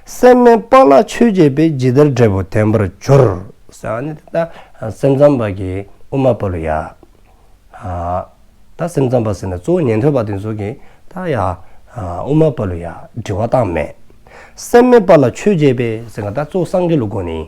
སེམས་མེད་པ་ལ་ཆོས་བྱས་པས། ཇི་ལྟར་འབྲས་བུ་བདེན་པར་འགྱུར། ཟེར་ཨ་ནི་ད་སེམས་ཙམ་པ་གིས་དབུ་མ་པ་ལུ་ཡ། ཨ་ད་སེམས་ཙམ་པ་ཟེར་ན་གཙོ་བོ་ཉན་ཐོས་པ་དེ་ཚུ་གིས་ད་ཡ་ཨ་དབུ་མ་པ་ལུ་ཡ་དྲི་བ་བཏངམ་མས། སེམས་མེད་པ་ལ་ཆོས་བྱས་པས་ཟེར་ག་ད་གཙོ་བོ་སངས་རྒྱས་ལུ་གོ་ནི།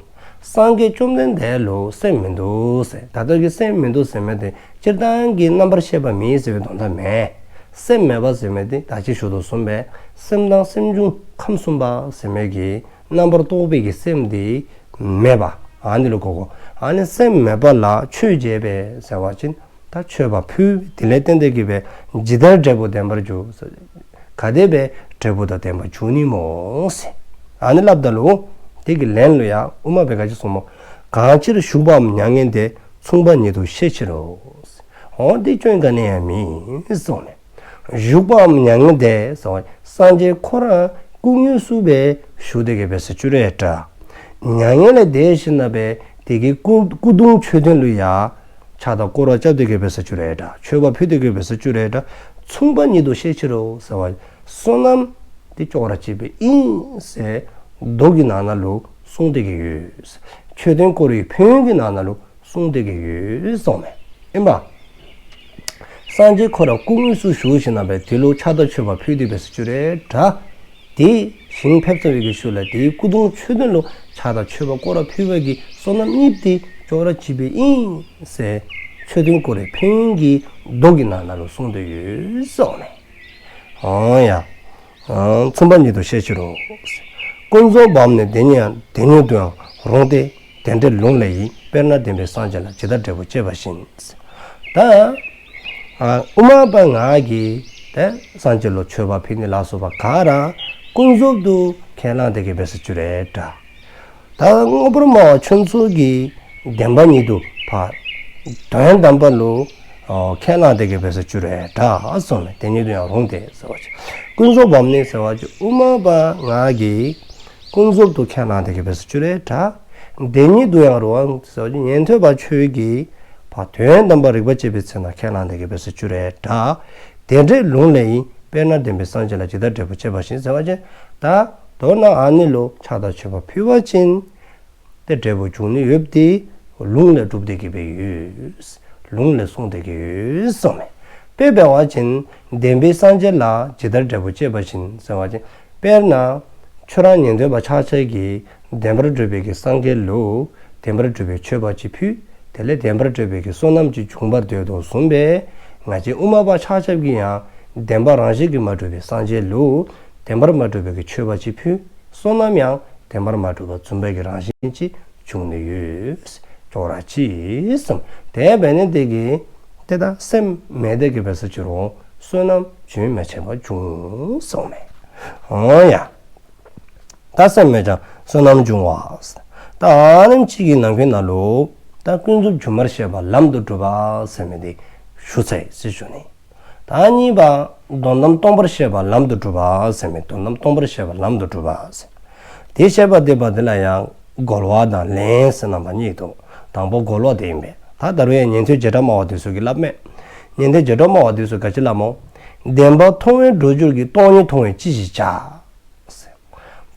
སངས་རྒྱས་བཅོམ་ལྡན་འདས་ལུ་སེམས་མིན་འདུག་ཟེར། ད་ལྟོ་གི་སེམས་མིན་འདུག་ཟེར་མི་དེ་སྤྱིར་བཏང་གི་རྣམ་པར་ཤེས་པ་མེད་ཟེར་བའི་དོན་དག་མེན། སེམས་མེད་པ་ཟེར་མི་དེ་ད་ཅི་ཞུ་དོ་བཟུམ་སྦེ་སེམས་དང་སེམས་བྱུང་ཁམས་གསུམ་པ་ཟེར་མི་གི་རྣམ་པར་རྟོག་པའི་གི་སེམས་དེ་མེད་པ། ཨ་ནི་ལུ་གོ་དགོ། ཨ་ནི་སེམས་མེད་པ་ལ་མཆོད་བྱས་པས་ཟེར་བ་ཅིན་ད་མཆོད་པ་ཕུལ། དེ་ལས་བརྟེན་ཏེ་གི་སྦེ་ཇི་ལྟར་འབྲས་བུ་ལྡན་པར་འགྱུར། ག་དེ་སྦེ་འབྲས་བུ་དང་ལྡན་པར་འགྱུར་ནི་སྨོ་ཟེར། ཨ་ནི་སླབ་ད་ལུ་དེ་གི་ལན་ལུ་ཡང་དབུ་མ་པས་ག་ཅི་གསུངས་སྨོ། གང་ཕྱིར་ཞུགས་པའམ་མྱ་ངན་འདས། མཚུངས་པ་ཉིད་དུ་ཤེས་ཕྱིར་རོ། འོ་དེ་སྐྱོན་ག་ནི་ཡང་མེད་གསུངས་ནུག། ཞུགས་པའམ་མྱ་ངན་འདས་ཟེར་བ་སངས་རྒྱས་ཁོ་ར་སྐུ་དངོས་སུ་སྦེ་ཞུགས་ཏེ་གི་སྦེ་ཟེར་བཅུག་རུང་འདྲ། མྱ་ངན་ལས་འདས་ཞིནམ་ལས་དེ་གི་སྐུ་སྐུ་གདུང་མཆོད་རྟེན་ལུ་ཡང་ཕྱག་དང་སྐོར་ར་རྐྱབ་སྟེ་གི་སྦེ་ཟེར་བཅུག་རུང་འདྲ། མཆོད་པ་ཕུལ་ཏེ་གི་སྦེ་ཟེར་བཅུག་རུང་འདྲ། མཚུངས་པ་ཉིད་དུ་ཤེས་ཕྱིར་རོ་ཟེར་བ་བསོད་ནམས་དེ་ཅོག་ར་གཅིག་པ་ཨིན་ཟེར་མདོ་གི་ནང་ན་ལུ་གསུངས་ཏེ་གི་ཡོད། མཆོད་རྟེན་བསྐོར་བའི་ཕན་ཡོན་གྱི་ནང་ན་ལུ་གསུངས་ཏེ་གི་ཡོད་གསུངས་མས། ཨིན་པ། སངས་རྒྱས་ཁོ་ར་སྐུ་དངོས་སུ་ཞུགས་ཞིནམ་ལས་དེ་ལུ་ཕྱག་དང་མཆོད་པ་ཕུལ་ཏེ་སྦེ་ཟེར་བཅུག་རུང་འདྲ། དེ་ཞིང་ཕེབས་ཚར་བའི་གི་ཤུལ་ལས་དེའི་སྐུ་གདུང་མཆོད་རྟེན་ལུ་ཕྱག་དང་མཆོད་པ་སྐོར་ར་ཕུལ་བའི་གི་བསོད་ནམས་གཉིས་དེ་ཅོག་ར་གཅིག་པ་ཨིན་ཟེར་མཆོད་རྟེན་བསྐོར་བའི་ཕན་ཡོན་གྱི་མདོ་གི་ནང་ན་ལུ་གསུངས་ཏེ་ཡོད་གསུངས་མས། འོ་ཡ། མཚུངས་པ་ཉིད་དུ་ཤེས་ཕྱིར་རོ། ཀུན་རྫོབ་བམ་ནི་དེ་ཉིད་དེ་ཉིད་དུ་ཡང་རུང་སྟེ། དེ་འདྲའི་ལུང་ལས་ཡིན། དཔེར་ན་བདེན་པའི་སངས་རྒྱས་ལ། ཇི་ལྟར་འབྲས་བུ་བཅས་པ་བཞིན། ད་དབུ་མ་པ་ང་གིས་ཏེ་སངས་རྒྱས་ལུ་མཆོད་པ་ཕུལ་ནི་ལ་སོགས་པ་ག་ར་ཀུན་རྫོབ་ཏུ་ཁས་བླངས་ཏེ་གི་སྦེ་ཟེར་བཅུག་རུང་འདྲ། ད་དངོས་པོར་སྨྲ་བ་ཁྱོད་ཚོ་གིས་བདེན་པ་ཉིད་དུ་ཕར་དོན་དམ་པ་ལུ་ཨོ་ཁས་བླངས་ཏེ་གི་སྦེ་ཟེར་བཅུག་རུང་འདྲ་གསུངས་མས། དེ་ཉིད་དུ་ཡང་རུང་སྟེ་ཟེར་བ་ཅིན་ཀུན་རྫོབ་བམ་ནི་ཟེར་བ་ཅིན་དབུ་མ་པ་ང་གིས་ཀུན་རྫོབ་ཏུ་ཁས་བླངས་ཏེ་གི་སྦེ་ཟེར་བཅུག་རུང་འདྲ། དེ་ཉིད་དུ་ཡང་རུང་བ་ཟེར་བ་ཅིན་ཉན་ཐོས་པ་ཁྱོད་ཀྱིས་ཕར་དོན་དམ་པ་རིགས་པ་བསྐྱེད་པའི་ཚེ་ན་ཁས་བླངས་ཏེ་གི་སྦེ་ཟེར་བཅུག་རུང་འདྲ། དེ་འདྲའི་ལུང་ལས་ཡིན། དཔེར་ན་བདེན་པའི་སངས་རྒྱས་ལ། ཇི་ལྟར་འབྲས་བུ་བཅས་པ་བཞིན་ཟེར་བ་ཅིན་ད་མདོར་ན་ཨ་ནི་ལུ་ཕྱག་དང་མཆོད་པ་ཕུལ་བ་ཅིན་ཏེ་འབྲས་བུ་འབྱུང་ནི་ཡོདཔ་དེ་ལུང་ལས་གྲུབ་སྟེ་གི་སྦེ་ཡོད། ལུང་ལས་གསུངས་ཏེ་གི་ཡོད་གསུངས་མས། དཔེ་འབད་བ་ཅིན་བདེན་པའི་སངས་རྒྱས་ལ། ཇི་ལྟར་འབྲས་བུ་བཅས་པ་བཞིན་ཟེར་བ་ཅིན་དཔེར་ན་ཁྱོད་རང་ཉན་ཐོས་པ་ཆ་ཁྱབ་ཀྱིས་བདེན་པར་གྲུབ་པའི་གི་སངས་རྒྱས་ལུ་བདེན་པར་གྲུབ་པའི་མཆོད་པ་ཅིག་ཕུལ། དེ་ལས་བདེན་པར་གྲུབ་པའི་གི་བསོད་ནམས་ཅིག་འབྱུང་བར་འདོད་དོ་བཟུམ་སྦེ་ང་བཅས་དབུ་མ་པ་ཆ་ཁྱབ་ཀྱིས་ཡང་བདེན་པ་རང་བཞིན་གྱིས་མ་གྲུབ་པའི་སངས་རྒྱས་ལུ་བདེན་པར་མ་གྲུབ་པའི་གི་མཆོད་པ་ཅིག་ཕུལ། བསོད་ནམས་ཡང་བདེན་པར་མ་གྲུབ་པ་བཟུམ་པའི་གི་རང་བཞིན་ཅིག་འབྱུང་ནི་ཡོད། ཅོག་ར་གཅིག་གསུངས། དེ་འབད་ནི་དེ་གིས་ཏེ་ད་སེམས་མེད་དེ་གི་སྦེ་ཟེར་བཅུག་རུང་བསོད་ནམས་རྒྱུན་མི་འཆད་པར་འབྱུང་གསུངས་མས། འོ་ཡ། ད་སེམས་མེད་ཀྱང་བསོད་ནམས་འབྱུང་བ། ད་ཨ་ནེམ་ཅིག་གི་ནང་འཁོད་ན་ལུ་ད་ཀུན་རྫོབ་སྒྱུ་མར་ཤེས་པ་ལམ་དུ་སྒྲུབ་པ་ཟེར་མི་དེ་ཞུ་ཚར་ཡི་ཟེར་ཞུ་ནི། ད་གཉིས་པ་དོན་དམ་སྟོང་པར་ཤེས་པ་ལམ་དུ་སྒྲུབ་པ་ཟེར་མི། དོན་དམ་སྟོང་པར་ཤེས་པ་ལམ་དུ་སྒྲུབ་པ་ཟེར། དེ་བཤད་པ་དེ་པ་དེ་ལ་ཡང་རྒོལ་བ་དང་ལན་ཟེར་རྣམ་པ་གཉིས་འདུག། དང་པོ་རྒོལ་བ་དེ་ཨིན་པས། ད་ད་རུང་ཡང་ཉན་ཐོས་བྱེ་བྲག་སྨྲ་བ་དེ་ཚུ་གིས་སླབ་མས། ཉན་ཐོས་བྱེ་བྲག་སྨྲ་བ་དེ་ཚུ་ག་ཅི་སླབ་སྨོ། བདེན་པ་མཐོང་བས་འགྲོ་འགྱུར་གྱི། སྟོང་ཉིད་མཐོང་བས་ཅི་ཞིག་བྱ། ཟེར།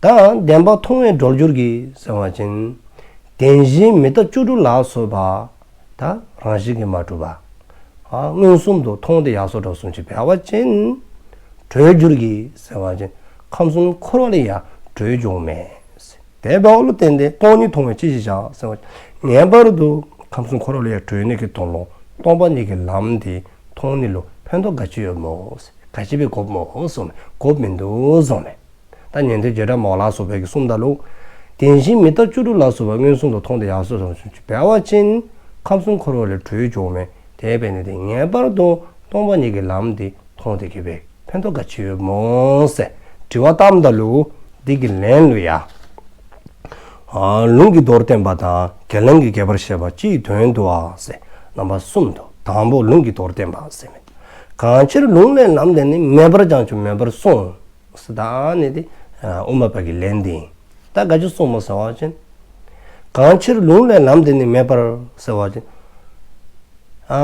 ད་བདེན་པ་མཐོང་བས་འགྲོ་འགྱུར་གྱི་ཟེར་བ་ཅིན་བདེན་བཞིའི་མི་རྟག་བཅུ་དྲུག་ལ་སོགས་པ་ད་རང་བཞིན་གྱིས་མ་གྲུབ་པ་ཨ་མངོན་སུམ་དུ་མཐོང་སྟེ་ཡར་སོ་འགྲོ་གསུངས་ཅི། འབད་བ་ཅིན་འགྲོ་འགྱུར་གྱི་ཟེར་བ་ཅིན་ཁམས་གསུམ་འཁོར་བ་ལས་ཡང་གྲོལ་འགྱོ་མེད། དེ་འབདཝ་ལུ་བརྟེན་ཏེ་སྟོང་ཉིད་མཐོང་བས་ཅི་ཞིག་བྱ་ཟེར་བ་ཅིན་ངེས་པར་དུ་ཁམས་གསུམ་འཁོར་བ་ལས་ཡང་གྲོལ་ནི་གི་དོན་ལུ་སྟོང་པ་ཉིད་ཀྱི་ལམ་དེ་མཐོང་ནི་ལུ་ཕན་ཐོགས་ག་ཅི་ཡོདཔ་སྨོ། ག་ཅི་སྦེ་དགོཔ་སྨོ་གསུངས་མས། དགོཔ་མིན་འདུག་གསུངས་མས། ད་ཉན་ཐོས་བྱེ་བྲག་སྨྲ་བ་ལ་སོགས་པའི་གིས་གསུངམ་ད་ལུ་བདེན་བཞིའི་མི་རྟག་བཅུ་དྲུག་ལ་སོགས་པ་མངོན་སུམ་དུ་མཐོང་སྟེ་ཡར་སོ་འགྲོ་གསུངས་ཅི། འབད་བ་ཅིན་ཁམས་གསུམ་འཁོར་བ་ལས་གྲོལ་འགྱོ་མེད། དེ་འབད་ནི་དེ་ངེས་པར་དུ་སྟོང་པ་ཉིད་ཀྱི་ལམ་དེ་མཐོང་སྟེ་གི་སྦེ་ཕན་ཐོགས་ག་ཅི་ཡོདཔ་སྨོ་ཟེར་དྲི་བ་བཏངམ་ད་ལུ་དེ་གི་ལན་ལུ་ཡང་ཨ་ལུང་གིས་མདོར་བསྟན་པ་དང་། རྒྱན་ལེན་གྱིས་རྒྱས་པར་བཤད་པ་སྤྱིའི་དོན་དུ་བ་ཟེར་རྣམ་པ་གསུམ་འདུག། དང་པོ་ལུང་གིས་མདོར་བསྟན་པ་ཟེར་མི། གང་ཕྱིར་ལུང་ལས་ལམ་འདས་ནས། མེད་པར་བྱང་ཆུབ་མེད་པར་གསུངས། ཟེར་ད་ཨ་ནི་དེ་ཨ་དབུ་མ་པ་གི་ལན་དེ་ཨིན། ད་ག་ཅི་གསུངས་སྨོ་ཟེར་བ་ཅིན་གང་ཕྱིར་ལུང་ལས་ལམ་འདས་ནས་མེད་པར་ཟེར་བ་ཅིན་ཨ་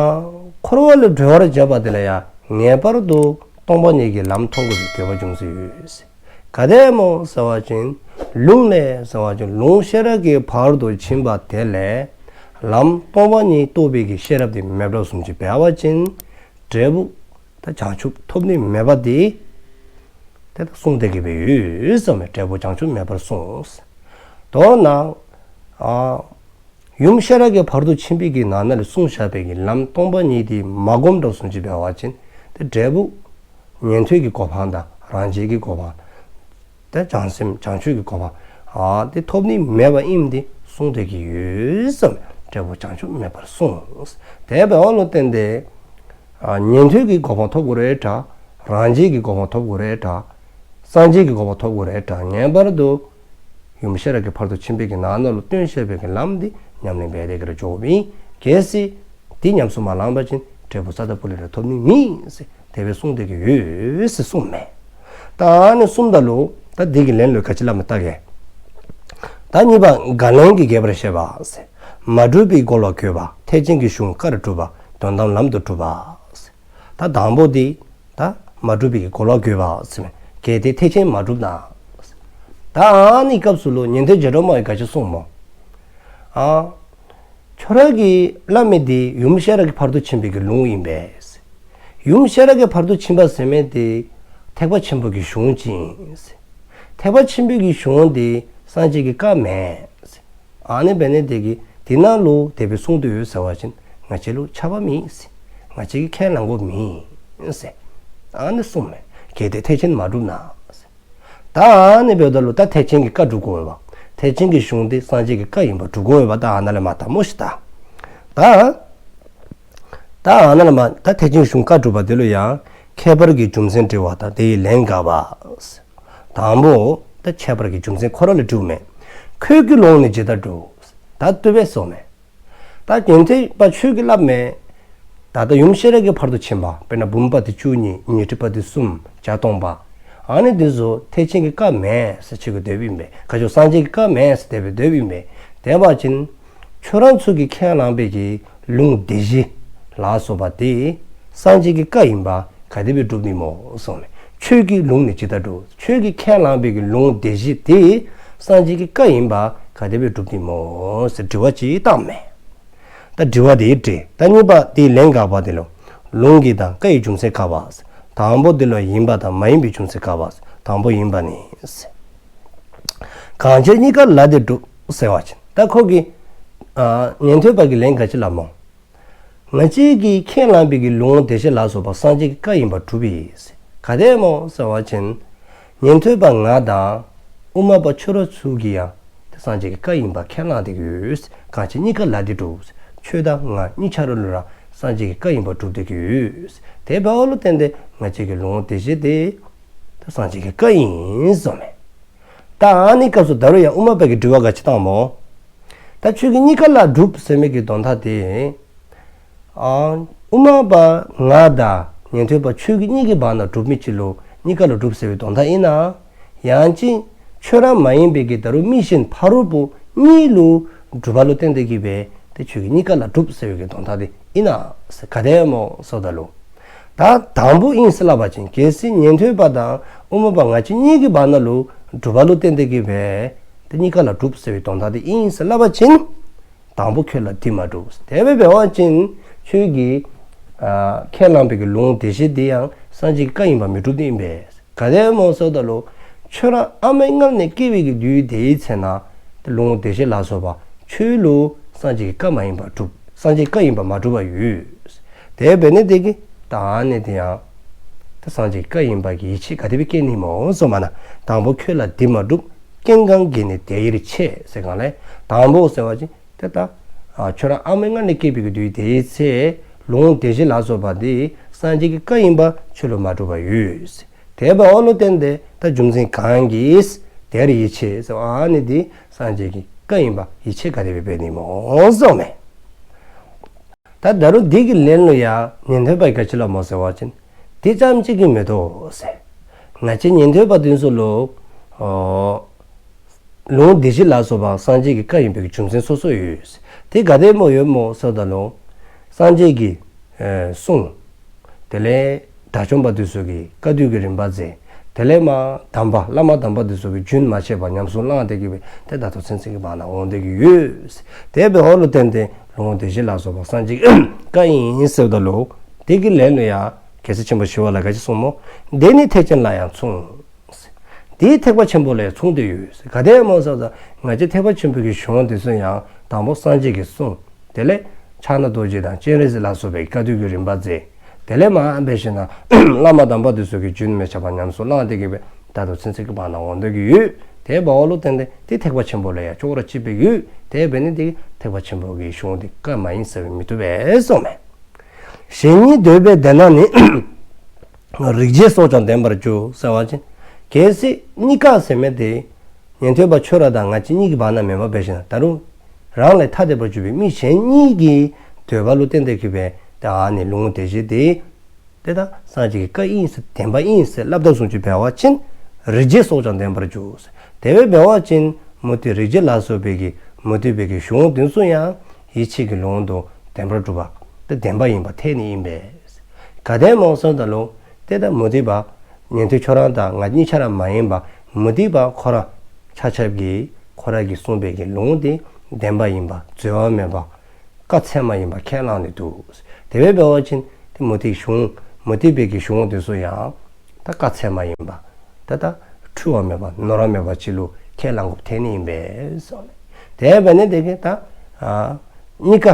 འཁོར་བ་ལས་གྲོལ་བར་བྱེད་པ་དེ་ལ་ཡང་ངེས་པར་དུ་སྟོང་པ་ཉིད་ཀྱི་ལམ་མཐོང་དགོ་པའི་དགོས་པ་འབྱུང་སྲིད་ཡོད། ག་དེ་སྨོ་ཟེར་བ་ཅིན་ལུང་ལས་ཟེར་བ་ཅིན་ལུང་ཤེས་རབ་ཀྱི་བར་དུ་ཕྱིན་པ་དེ་ལས་ལམ་སྟོང་པ་ཉིད་རྟོགས་པའི་གི་ཤེས་རབ་དེ་མེདཔ་བཟུམ་ཅིག་འབད་བ་ཅིན་འབྲས་བུ་ད་བྱང་ཆུབ་ཐོབ་ནི་མེདཔ་དེ་དེ་ད་གསུངས་ཏེ་གི་སྦེ་ཡོད་གསུངས་མས། འབྲས་བུ་བྱང་ཆུབ་མེད་པར་གསུངས། མདོར་ན་ཨ་ཡུམ་ཤེས་རབ་ཀྱི་བར་དུ་ཕྱིན་པའི་གི་ནང་ན་ལས་གསུངས་བཞག་པའི་གི་ལམ་སྟོང་པ་ཉིད་དེ་མ་བསྒོམ་འགྲོ་གསུངས་ཅི་འབད་བ་ཅིན་དེ་འབྲས་བུ་ ཉན་ཐོས་ཀྱི་གོ་འཕང་དང་རང་རྒྱལ་གྱི་གོ་འཕང་། ད་བྱང་སེམས་བྱང་ཆུབ་ཀྱི་གོ་འཕང་ཨ་དེ་ཐོབ་ནི་མེདཔ་ཨིནམ་དེ་གསུངས་ཏེ་གི་ཡོད་ཟེར་མས། འབྲས་བུ་བྱང་ཆུབ་མེད་པར་གསུངས། དེ་འབདཝ་ལུ་བརྟེན་ཏེ་ཨ་ཉན་ཐོས་ཀྱི་གོ་འཕང་ཐོབ་དགོ་རུང་འདྲ། རང་རྒྱལ་གྱི་གོ་འཕང་ཐོབ་དགོ་རུང་འདྲ། སངས་རྒྱས་ཀྱི་གོ་འཕང་ཐོབ་དགོ་རུང་འདྲ། ངེས་པར་དུ་ཡུམ་ཤེས་རབ་ཀྱི་ཕ་རོལ་ཏུ་ཕྱིན་པའི་གི་ནང་ན་ལུ་སྟོན་བཤད་པའི་གི་ལམ་འདི་ཉམས་ལེན་འབད་དེ་གི་ར་འགྱོ་དགོ་པས། གལ་སྲིད་དེ་ཉམས་སུ་མ་བླངས་པ་ཅིན་འབྲས་བུ་རྩ་བ་ལས་ར་ཐོབ་ནི་མེད་ཟེར་དེ་སྦེ་གསུངས་ཏེ་གི་ཡོད་ཟེར་གསུངས་མས། ད་ཨ་ནི་གསུངསམ་ད་ལུ་ད་འདི་གི་ལན་ལུ་ག་ཅི་སླབ་མས་ལྟ་གེ། ད་གཉིས་པ་དགག་ལན་གྱི་རྒྱས་པར་བཤད་པ་ཟེར། མ་གྲུབ་པའི་རྒོལ་བ་དགོས་པ། ཐེག་ཆེན་གྱི་གཞུང་བཀར་གྲུབ་པ། དོན་དམ་ལམ་དུ་གྲུབ་པ་ཟེར། ད་དང་པོ་འདི་ད་མ་གྲུབ་པའི་རྒོལ་བ་དགོས་པ་ཟེར་མས། གལ་ཏེ་ཐེག་ཆེན་མ་གྲུབ་ན། ད་ཨ་ནི་སྐབས་སུ་ལུ་ཉན་ཐོས་རྗེ་གྲགས་པ་གིས་ག་ཅི་གསུངས་སྨོ། ཨ་ཁྱོད་ར་གིས་སླབ་མི་འདི་ཡུམ་ཤེས་རབ་ཀྱི་ཕ་རོལ་ཏུ་ཕྱིན་པའི་གི་ལུང་ཨིན་པས། ཡུམ་ཤེས་རབ་ཀྱི་ཕ་རོལ་ཏུ་ཕྱིན་པ་ཟེར་མི་འདི་ཐེག་པ་ཆེན་པོ་གི་གཞུང་ཅིག་ཨིན། ཐེག་པ་ཆེན་པོ་གི་གཞུང་འདི་སངས་རྒྱས་ཀྱི་བཀའ་མེན། ཨ་ནི་འབད་ནི་དེ་གིས་དེ་ནང་ལུ་དེ་སྦེ་གསུངས་ཏེ་ཡོད་ཟེར་བ་ཅིན་ང་བཅས་ལུ་ཆགས་པ་མེད་ཟེར། ང་བཅས་ཀྱིས་ཁས་བླང་དགོཔ་མེད་ཟེར། ཨ་ནི་གསུངས་མས། གལ་ཏེ་ཐེག་ཆེན་མ་གྲུབ་ན་ཟེར། ད་ཨ་ནི་འབདཝ་ད་ལུ་ད་ཐེག་ཆེན་གྱི་བཀའ་སྒྲུབ་དགོ་པས། ཐེག་ཆེན་གྱི་གཞུང་འདི་སངས་རྒྱས་ཀྱི་བཀའ་ཨིནམ་སྒྲུབ་དགོ་པས། ད་ཨ་ནཱ་ལས་མར་ད་སྨོ་ཤིག་ད། ད་ད་ཨ་ནཱ་ལས་མར་ད་ཐེག་ཆེན་གཞུང་བཀའ་སྒྲུབ་པ་འདི་ལུ་ཡང་ཁྱད་པར་གྱི་རྒྱུ་མཚན་དྲི་བ་དང་དེའི་ལན་དགག་པ། དང་པོ་ད་ཁྱད་པར་གྱི་རྒྱུ་མཚན་ཁོ་ར་ལས་དྲིཝ་མས། ཁྱོད་ཀྱི་ལུང་ནི་ཇི་ལྟར་སྒྲུབ། ད་བསྟུད་པས་སོ་མས། ད་ཉན་ཐོས་པ་ཁྱོད་ཀྱིས་སླབ་མས། ད་ལྟ་ཡུམ་ཤེས་རབ་ཀྱི་ཕ་རོལ་ཏུ་ཕྱིན་པ་དཔེར་ན་བུམ་པ་འདི་བཅུ་གཉིས། ཉི་ཁྲི་པ་འདི་གསུམ། བརྒྱ་སྟོང་པ། ཨ་ནི་འདི་ཚུ་ཐེག་ཆེན་གྱི་བཀའ་མེན་ཟེར་ཁྱོད་ཀྱིས་འདོདཔ་ཨིན་པས། ག་ཅི་སངས་རྒྱས་ཀྱི་བཀའ་མེན་ཟེར་དེ་སྦེ་འདོདཔ་ཨིན་པས། དེ་འབད་བ་ཅིན་ཁྱོད་ར་ཚུ་གིས་ཁས་བླངས་པའི་གི་ལུང་སྡེ་བཞི་ལ་སོགས་པ་དེ་སངས་རྒྱས་ཀྱི་བཀའ་ཨིནམ་ག་དེ་སྦེ་སྒྲུབ་ནི་སྨོ་གསུངས་མས། ཁྱོད་ཀྱི་ལུང་ནི་ཇི་ལྟར་སྒྲུབ། ཁྱོད་ཀྱིས་ཁས་བླངས་པའི་གི་ལུང་སྡེ་བཞི་དེ་སངས་རྒྱས་ཀྱི་བཀའ་ཨིནམ་ག་དེ་སྦེ་སྒྲུབ་ནི་སྨོ་ཟེར་དྲི་བ་ཅིག་བཏངམ་མས། ད་དྲི་བ་དེ་དྲིས། ད་གཉིས་པ་དེའི་ལན་དགག་པ་དེ་ལུ་ལུང་གི་དང་བཀའ་ཡི་རྒྱུ་མཚན་དགག་པ་ཟེར། དང་པོ་དེ་ལུ་ཡིན་པ་དང་མ་ཡིན་པའི་རྒྱུ་མཚན་དགག་པ་ཟེར། དང་པོ་ཡིན་པ་ནི་ཟེར། གང་ཕྱིར་གཉིས་ཀ་ལ་དེ་སྒྲུབ་ཟེར་བ་ཅིན། ད་ཁོ་གིས་ཨ་ཉན་ཐོས་པ་གིས་ལན་ག་ཅི་སླབ་སྨོ། ང་བཅས་ཀྱིས་ཁས་བླངས་པའི་གི་ལུང་སྡེ་བཞི་ལ་སོགས་པ་སངས་རྒྱས་ཀྱི་བཀའ་ཨིནམ་སྒྲུབ་ཡི་ཟེར། ག་དེ་སྨོ་ཟེར་བ་ཅིན་ཉན་ཐོས་པ་ང་དང་དབུ་མ་པ་ཁྱོད་ར་ཚུ་གིས་ཡང་དེ་སངས་རྒྱས་ཀྱི་བཀའ་ཨིནམ་ཁས་བླངས་ཏེ་གི་ཡོད། གང་ཕྱིར་གཉིས་ཀ་ལ་དེ་སྒྲུབ། ཁྱོད་དང་ང་གཉིས་ཆ་ར་ལུ་ར་སངས་རྒྱས་ཀྱི་བཀའ་ཨིནམ་སྒྲུབ་སྟེ་གི་ཡོད། དེ་འབདཝ་ལུ་བརྟེན་ཏེ་ང་བཅས་ཀྱི་ལུང་སྡེ་བཞི་དེ་ད་སངས་རྒྱས་ཀྱི་བཀའ་ཨིན་གསུངས་མས། ད་ཨ་ནི་སྐབས་སུ་ད་རུང་ཡང་དབུ་མ་པ་གིས་དྲི་བ་ག་ཅི་བཏངམ་སྨོ། ད་ཁྱོད་ཀྱིས་གཉིས་ཀ་ལ་སྒྲུབ་ཟེར་མི་གི་དོན་དག་དེ་ཨ་དབུ་མ་པ་ང་དང་ཉན་ཐོས་པ་ཁྱོད་ཀྱི་གཉིས་ཀྱི་བར་ན་སྒྲུབ་མི་ཅིག་ལུ་གཉིས་ཀ་ལ་སྒྲུབ་ཟེར་བའི་དོན་དག་ཨིན་ན། ཡང་ཅིན་ཁྱོད་ར་མ་ཡིན་པའི་གི་ད་རུང་མི་གཞན་ཕ་རོལ་པོ་གཉིས་ལུ་སྒྲུབ་པ་ལུ་བརྟེན་ཏེ་གི་སྦེ་དེ་ཁྱོད་ཀྱིས་གཉིས་ཀ་ལ་སྒྲུབ་ཟེར་བའི་གི་དོན་དག་དེ་ཨིན་ན་ཟེར། ག་དེ་སྨོ་ཟེརཝ་ད་ལུ། ད་དང་པོ་ཨིན་ཟེར་སླབ་པ་ཅིན་གལ་སྲིད་ཉན་ཐོས་པ་དང་དབུ་མ་པ་ང་བཅས་གཉིས་ཀྱི་བར་ན་ལུ་སྒྲུབ་པ་ལུ་བརྟེན་ཏེ་གི་སྦེ་དེ་གཉིས་ཀ་ལ་སྒྲུབ་ཟེར་བའི་དོན་དག་དེ་ཨིན་ཟེར་སླབ་པ་ཅིན། དང་པོ་ཁྱོད་ལ་དེ་མ་གྲུབ། དེ་སྦེ་འབད་བ་ཅིན་ཁྱོད་ཀྱིས་ཨ་ཁས་བླངས་པའི་གི་ལུང་སྡེ་བཞི་དེ་ཡང་སངས་རྒྱས་ཀྱི་བཀའ་ཨིནམ་མི་གྲུབ་ནི་ཨིན་པས། ག་དེ་སྨོ་ཟེརཝ་ད་ལུ་ཁྱོད་ར་ཨའི་མངལ་ནས་སྐྱེ་བའི་གི་དུས་དེའི་ཚེ་ན་དེ་ལུང་སྡེ་བཞི་ལ་སོགས་པ་ཁྱོད་ལུ་སངས་རྒྱས་ཀྱི་བཀའ་མ་ཨིནམ་གྲུབ། སངས་རྒྱས་ཀྱི་བཀའ་ཨིནམ་མ་གྲུབ་པར་ཡོད། དེ་འབད་ནི་དེ་གིས་ད་ཨ་ནི་དེ་ཡང་ད་སངས་རྒྱས་ཀྱི་བཀའ་ཨིནམ་གི་ཡིད་ཆེས་ག་དེ་སྦེ་སྐྱེ་ནི་སྨོ་ཟེརཝ་ད་ལུ། དང་པོ་ཁྱོད་ལ་དེ་མ་གྲུབ། ཀུན་གང་གིས་ནི་དེ་ཡིད་ཆེས་ཟེར་གང་ལས། དང་པོ་ཟེར་བ་ཅིན་དེ་ད་ཨ་ཁྱོད་ར་ཨའི་མངལ་ནས་སྐྱེ་བའི་གི་དུས་དེའི་ཚེ་ལུང་སྡེ་བཞི་ལ་སོགས་པ་དེ་སངས་རྒྱས་ཀྱི་བཀའ་ཨིནམ་ཁྱོད་ལུ་མ་གྲུབ་པར་ཡོད། དེ་འབདཝ་ལུ་བརྟེན་ཏེ་ད་རྒྱུ་མཚན་གང་གིས་དེར་ཡིད་ཆེས་ཟེར་ཨ་ནི་དེ་སངས་རྒྱས་ཀྱི་བཀའ་ཨིནམ་ཡིད་ཆེས་ག་དེ་སྦེ་འབད་ནི་སྨོ་ཟེརཝ་མས། ད་ད་རུང་དེ་གི་ལན་ལུ་ཡང་ཉན་ཐོས་པ་གིས་ག་ཅི་སླབ་སྨོ་ཟེར་བ་ཅིན་དེ་ཙམ་ཅིག་གིས་མི་དོ་ཟེར། ང་བཅས་ཉན་ཐོས་པ་དེ་ཚུ་ལུ་ཨོ་ལུང་སྡེ་བཞི་ལ་སོགས་པ་སངས་རྒྱས་ཀྱི་བཀའ་ཨིནམ་གི་རྒྱུ་མཚན་སོ་སོ་ཡོད། དེ་ག་དེ་སྨོ་ཡོད་སྨོ་ཟེརཝ་ད་ལུ་སངས་རྒྱས་ཀྱི་ཨེ་གསུང་དེ་ལས་དགྲ་བཅོམ་པ་དེ་ཚུ་གིས་བཀའ་བསྡུ་གི་རིམ་པ་མཛད། དེ་ལས་མར་དམ་པ་བླ་མ་དམ་པ་དེ་ཚུ་གིས་རྒྱུན་མ་ཆད་པར་ཉམས་སུ་བླངས་ཏེ་གི་སྦེ་དེ་ད་ལྟོ་ཚུན་ཚོད་ཀྱི་བར་ན་འོང་སྟེ་གི་ཡོད། དེ་འབདཝ་ལུ་བརྟེན་ཏེ་ལུང་སྡེ་བཞི་ལ་སོགས་པ་སངས་རྒྱས་ཀྱི་བཀའ་ཨིན་ཟེརཝ་ད་ལུ་དེ་གི་ལན་ལུ་ཡང་རྒྱལ་སྲས་ཆེན་པོ་ཞི་བ་ལྷ་གིས་ག་ཅི་གསུངས་སྨོ། དེ་ནི་ཐེག་ཆེན་ལ་ཡང་མཚུངས། དེ་ཐེག་པ་ཆེན་པོ་ལ་ཡང་མཚུངས་ཏེ་ཡོད། ག་དེ་སྨོ་ཟེརཝ་ད་ང་བཅས་ཐེག་པ་ཆེན་པོ་གི་གཞུང་དེ་ཚུ་ཡང་དང་པོ་སངས་རྒྱས་ཀྱི་གསུང་། དེ་ལས་ཕྱག་ན་རྡོ་རྗེ་དང་སྤྱན་རས་གཟིགས་ལ་སོགས་པའི་བཀའ་བསྡུ་གི་རིམ་པ་མཛད། དེ་ལས་མར་འབད་ཞིནམ་ལས་བླ་མ་དམ་པ་འདི་ཚུ་གིས་རྒྱུན་མི་འཆད་པར་ཉམས་སུ་བླངས་ཏེ་གི་སྦེ་ད་ལྟོ་ཚུན་ཚོད་ཀྱི་བར་ན་འོང་སྡོད་ཀྱི་ཡོད། དེ་འབདཝ་ལུ་བརྟེན་ཏེ་དེ་ཐེག་པ་ཆེན་པོ་ལུ་ཡང་ཅོག་ར་གཅིགཔ་སྦེ་ཡོད། དེ་འབད་ནི་དེ་གིས་ཐེག་པ་ཆེན་པོ་གི་གཞུང་འདི་བཀའ་མ་ཡིན་ཟེར་བའི་མི་བཏུབ་པས་གསུངས་མས། གཞན་གཉིས་འདོད་པས་བདེན་ན་ནི། རིགས་བརྒྱད་སོགས་ཀྱང་བདེན་པར་འགྱུར་ཟེར་བ་ཅིན། གལ་སྲིད་གཉིས་ཀ་ཟེར་མི་དེ་ཉན་ཐོས་པ་ཁྱོད་ར་དང་ང་བཅས་གཉིས་ཀྱི་བར་ན་མེན་པར་འབད་ཞིནམ་ལས་ད་རུང་རང་ལས་ཐ་དད་པར་གྱུར་པའི་མི་གཞན་གཉིས་ཀྱི་འདོད་པ་ལུ་བརྟེན་ཏེ་གི་སྦེ་ད་ཨ་ནི་ལུང་སྡེ་བཞི་དེ་དེ་ད་སངས་རྒྱས་ཀྱི་བཀའ་ཨིན་ཟེར་བདེན་པ་ཨིན་ཟེར་སླབ་ད་བཟུམ་ཅིག་འབད་བ་ཅིན་རིགས་བརྒྱད་སོགས་ཀྱང་བདེན་པར་འགྱུར་ཟེར། དེ་སྦེ་འབད་བ་ཅིན་མུ་སྟེགས་རིགས་བརྒྱད་ལ་སོགས་པའི་གི་མུ་སྟེགས་པའི་གི་གཞུང་དེ་ཚུ་ཡང་ཡིད་ཆེས་ཀྱི་ལུང་དུ་བདེན་པར་གྲུབ་པ་དེ་བདེན་པ་ཡིན་པ་ཐལ་ནི་ཨིན་པས། ག་དེ་སྨོ་ཟེརཝ་ད་ལུ་དེ་ད་མུ་སྟེགས་པ་ཉན་ཐོས་ཁྱོད་ར་དང་ང་གཉིས་ཆ་ར་མ་ཡིན་པ་མུ་སྟེགས་པ་ཁོ་ར་ཆ་ཁྱབ་ཀྱིས་ཁོ་ར་གིས་གསུངས་པའི་གི་ལུང་དེ་བདེན་པ་ཡིན་པ་འཛོལ་བ་མེད་པ་བཀའ་ཚད་མ་ཡིན་པ་ཁས་བླངས་ནི་འདུག། དེ་སྦེ་འབད་བ་ཅིན་དེ་མུ་སྟེགས་གཞུང་མུ་སྟེགས་པའི་གི་གཞུང་དེ་ཚུ་ཡང་ད་བཀའ་ཚད་མ་ཡིན་པ་ད་ད་འཁྲུལ་བ་མེད་པ་ནོར་བ་མེད་པ་ཅིག་ལུ་ཁས་བླངས་དགོཔ་ཐལ་ནི་ཨིན་པས་གསུངས་ནུག། དེ་འབད་ནི་དེ་གིས་ད་ཨ་གཉིས་ཀ་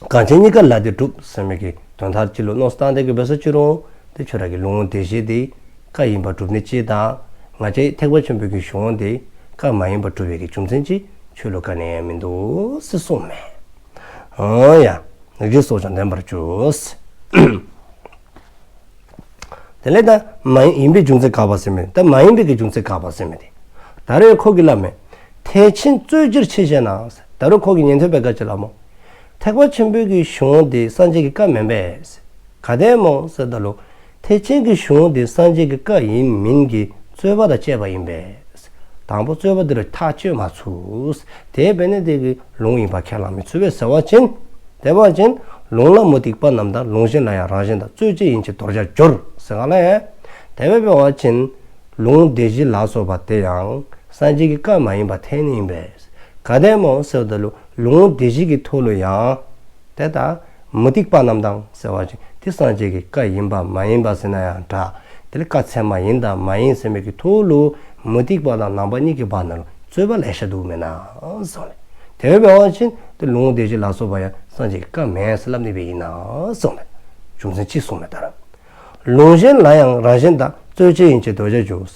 གང་ཕྱིར་གཉིས་ཀ་ལ་དེ་གྲུབ་ཟེར་མི་གི་དོན་དག་ཅིག་ལུ་མནོ་བསམ་བཏང་སྟེ་གི་འབད་ས་ཅི་རུང་དེ་ཁྱོད་ར་གི་ལུང་སྡེ་བཞི་དེ་བཀའ་ཡིན་པ་གྲུབ་ནི་གཅིག་དང་ང་བཅས་ཐེག་པ་ཆེན་པོའི་གི་གཞུང་དེ་བཀའ་མ་ཡིན་པ་གྲུབ་པའི་གི་རྒྱུ་མཚན་ཅིག་ཁྱོད་ལུ་ག་ནི་ཡང་མིན་འདུག་ཟེར་གསུངས་མས། འོ་ཡ། རིགས་བརྒྱད་སོགས་ཀྱང་བདེན་པར་འགྱུར། དེ་ལས་ད་མ་ཡིན་པའི་རྒྱུ་མཚན་དགག་པ་ཟེར་མི་ད་མ་ཡིན་པའི་གི་རྒྱུ་མཚན་དགག་པ་ཟེར་མི་དེ། ད་རེས་ཁོ་གིས་སླབ་མི། ཐེག་ཆེན་རྩོད་ཕྱིར་ཕྱི་བཤད་ན། ད་རུང་ཁོ་གིས་ཉན་ཐོས་པ་ག་ཅི་སླབ་སྨོ། ཐེག་པ་ཆེན་པོའི་གི་གཞུང་དེ་སངས་རྒྱས་ཀྱི་བཀའ་མེན་པས། ག་དེ་སྨོ་ཟེརཝ་ད་ལུ། ཐེག་ཆེན་གྱི་གཞུང་དེ་སངས་རྒྱས་ཀྱི་བཀའ་ཡིན་མིན་གྱི་རྩོད་པ་དང་བཅས་པ་ཡིན་པས། དང་པོ་རྩོད་པ་དེ་ལུ་ཐག་གཅོད་མ་ཚུགས། དེ་འབད་ནི་དེ་གིས་ལུང་ཡིན་པ་ཁས་བླངས་མི་ཚུགས་པས་ཟེར་བ་ཅིན། དེ་འབད་བ་ཅིན་ལུང་ལ་མུ་སྟེགས་པ་རྣམས་དང་ལུང་གཞན་ལ་ཡང་རང་གཞན་དང་རྩོད་བྱེད་ཡིན་ཕྱིར་དོར་བྱར་འགྱུར་ཟེར་ག་ལས། དེ་སྦེ་འབད་བ་ཅིན་ལུང་སྡེ་བཞི་ལ་སོགས་པ་དེ་ཡང་སངས་རྒྱས་ཀྱི་བཀའ་མ་ཡིན་པ་ཐལ་ནི་ཨིན་པས། ག་དེ་སྨོ་ཟེརཝ་ད་ལུ་ལུང་སྡེ་བཞི་གི་ཐོག་ལུ་ཡང་དེ་ད་མུ་སྟེགས་པ་རྣམས་དང་ཟེར་བ་ཅིན་དེ་སངས་རྒྱས་ཀྱི་བཀའ་ཡིན་པ་མ་ཡིན་པ་ཟེར་ན་ཡང་འདྲ། དེ་ལས་བཀའ་ཚད་མ་ཡིན་དང་མ་ཡིན་ཟེར་མི་གི་ཐོག་ལུ་མུ་སྟེགས་པ་དང་ནང་པ་གཉིས་ཀྱི་བར་ན་ལུ་རྩོད་པ་ལེ་ཤ་འདུག་མེན་ན་གསུངས་ནུག། དེ་སྦེ་འབད་བ་ཅིན་དེ་ལུང་སྡེ་བཞི་ལ་སོགས་པ་ཡང་སངས་རྒྱས་ཀྱི་བཀའ་མེན་ཟེར་སླབ་ནི་སྦེ་ཨིན་ན་གསུངས་ནུག། རྒྱུ་མཚན་ཅིག་གསུངས་མས་ད་རུང་། ལུང་གཞན་ལ་ཡང་རང་གཞན་དག་རྩོད་བྱེད་ཡིན་ཕྱིར་དོར་བྱར་འགྱུར།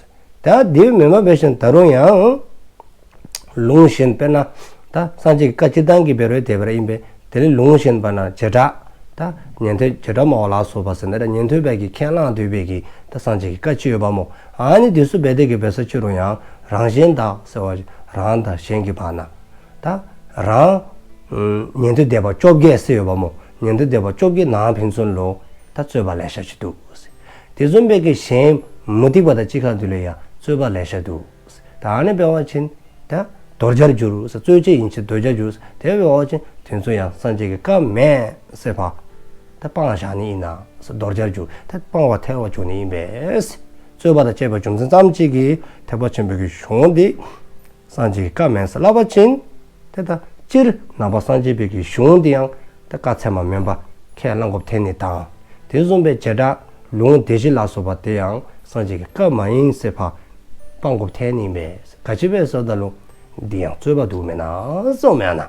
ད་དེ་མེན་པར་འབད་ཞིནམ་ད་རུང་ཡང་ལུང་གཞན་དཔེར་ན་ད་སངས་རྒྱས་ཀྱི་བཀའ་སྤྱིར་བཏང་གི་འབད་རུང་དེ་སྦེ་ར་ཨིན་པས། དེ་ལས་ལུང་གཞན་པ་ན་བྱེ་བྲག་ད་ཉན་ཐོས་བྱེ་བྲག་སྨྲ་བ་ལ་སོགས་པ་ཟེར་ན་ད་ཉན་ཐོས་པ་གིས་ཁས་བླངས་སྡོད་པའི་གི་ད་སངས་རྒྱས་ཀྱི་བཀའ་ཅིག་ཡོདཔ་སྨོ། ཨ་ནི་དེ་ཚུ་འབད་དེ་གི་འབད་ས་ཅི་རུང་ཡང་རང་གཞན་དག་ཟེར་བ་རང་དང་གཞན་གྱི་བར་ན་ད་རང་ཉན་ཐོས་སྡེ་པ་བཅོ་བརྒྱད་ཟེར་ཡོདཔ་སྨོ། ཉན་ཐོས་སྡེ་པ་བཅོ་བརྒྱད་ནང་ཕན་ཚུན་ལུ་ད་རྩོད་པ་ལེ་ཤ་ཅིག་འདུག། དེ་བཟུམ་སྦེ་གི་གཞན་མུ་སྟེགས་པ་དང་གཅིག་ཁར་དེ་ལུ་ཡང་རྩོད་པ་ལེ་ཤ་འདུག། ད་ཨ་ནི་འབད་བ་ཅིན་ད་དོར་བྱར་འགྱུར་ཟེར། རྩོད་བྱེད་ཡིན་ཕྱིར་དོར་བྱར་འགྱུར་ཟེར། དེ་འབད་བ་ཅིན་དེ་ཚུ་ཡང་སངས་རྒྱས་ཀྱི་བཀའ་མེན་ཟེར་བ་ད་སྤང་བཞག་ནི་ཨིན་ན་ཟེར། དོར་བྱར་འགྱུར་ད་སྤང་བ་ཐལ་བར་འགྱུར་ནི་ཨིན་པས། རྩོད་པ་དང་བཅས་པའི་རྒྱུ་མཚན་ཙམ་ཅིག་གིས་ཐེག་པ་ཆེན་པོའི་གི་གཞུང་འདི་སངས་རྒྱས་ཀྱི་བཀའ་མེན་ཟེར་སླབ་པ་ཅིན་དེ་ད་སྤྱིར་ནང་པ་སངས་རྒྱས་པའི་གི་གཞུང་འདི་ཡང་ད་བཀའ་ཚད་མ་མེན་པ་ཁས་བླང་དགོཔ་ཐལ་ནི་དང་། དེ་བཟུམ་སྦེ་བྱེ་བྲག་ལུང་སྡེ་བཞི་ལ་སོགས་པ་དེ་ཡང་སངས་རྒྱས་ཀྱི་བཀའ་མ་ཡིན་ཟེར་བ་སྤང་དགོཔ་ཐལ་ནི་ཨིན་པས། ག་ཅི་སྦེ་ཟེརཝ་ད་ལུ་འདི་ཡང་རྩོད་པ་འདུག་མེན་ན་གསུངས་མས་ཨ་ན།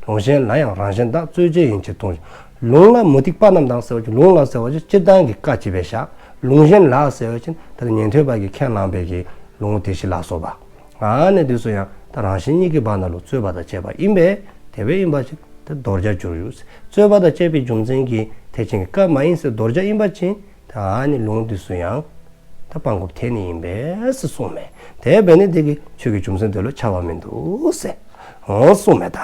ལུང་གཞན་ལ་ཡང་རང་གཞན་དག་རྩོད་བྱེད་ཡིན་ཕྱིར་དོར། ལུང་ལ་མུ་སྟེགས་པ་རྣམས་དང་ཟེར་བ་ཅིན་ལུང་ལ་ཟེར་བ་ཅིན་སྤྱིར་བཏང་གི་བཀའ་ཅིག་སྦེ་བཞག། ལུང་གཞན་ལ་ཟེར་བ་ཅིན་ད་ཉན་ཐོས་པ་གིས་ཁས་བླངས་པའི་གི་ལུང་སྡེ་བཞི་ལ་སོགས་པ། ཨ་ནི་དེ་ཚུ་ཡང་ད་རང་གཞན་གཉིས་ཀྱི་བར་ན་ལུ་རྩོད་པ་དང་བཅས་པ་ཨིན་པས། དེ་སྦེ་ཨིན་པ་ཅིན་ད་དོར་བྱར་འགྱུར་ཡོད། རྩོད་པ་དང་བཅས་པའི་རྒྱུ་མཚན་གྱིས་ཐེག་ཆེན་གྱི་བཀའ་མ་ཡིན་ཟེར་དོར་བྱ་ཨིན་པ་ཅིན་ད་ཨ་ནི་ལུང་དེ་ཚུ་ཡང་ད་སྤང་དགོཔ་ཐལ་ནི་ཨིན་པས་ཟེར་གསུངས་མས། དེ་འབད་ནི་དེ་གིས་ཆོས་ཀྱི་རྒྱུ་མཚན་དེ་ལུ་ཁྱབ་པ་མིན་འདུག་ཟེར་འོ་གསུངས་མས་ད།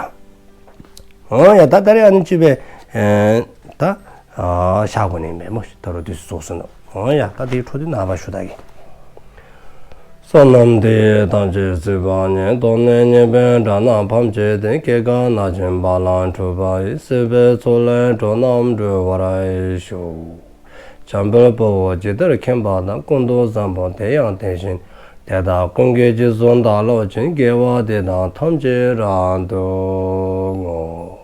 འོ་ཡ་ད་ད་རེས་ཨ་ནི་ཅིག་སྦེ་ཨེ་ད་ཨ་བཞག་དགོ་ནི་མས་སྨོ། ད་རུང་དུས་ཚོད་རྫོགས་སོ་ནུག། འོ་ཡ་ད་དེའི་འཕྲོ་འདི་ནངས་པ་ཞུ་ད་གེ། བསོད་ནམས་འདི་ཡིས་ཐམས་ཅད་གཟིགས་པ་ཉིད། ཐོབ་ནས་ཉེས་པའི་དགྲ་རྣམས་ཕམ་བྱས་ཏེ། སྐྱེ་རྒ་ན་འཆིའི་རྦ་རླབས་འཁྲུགས་པ་ཡི། སྲིད་པའི་མཚོ་ལས་འགྲོ་རྣམས་སྒྲོལ་བར་ཤོག། འཇམ་དཔལ་དཔའ་བོས་ཇི་ལྟར་མཁྱེན་པ་དང་། ཀུན་ཏུ་བཟང་པོ་དེ་ཡང་དེ་བཞིན་ཏེ། དེ་དག་ཀུན་གྱི་རྗེས་སུ་བདག་སློབ་ཅིང་། དགེ་བ་འདི་དག་ཐམས་ཅད་རབ་ཏུ་བསྔོ།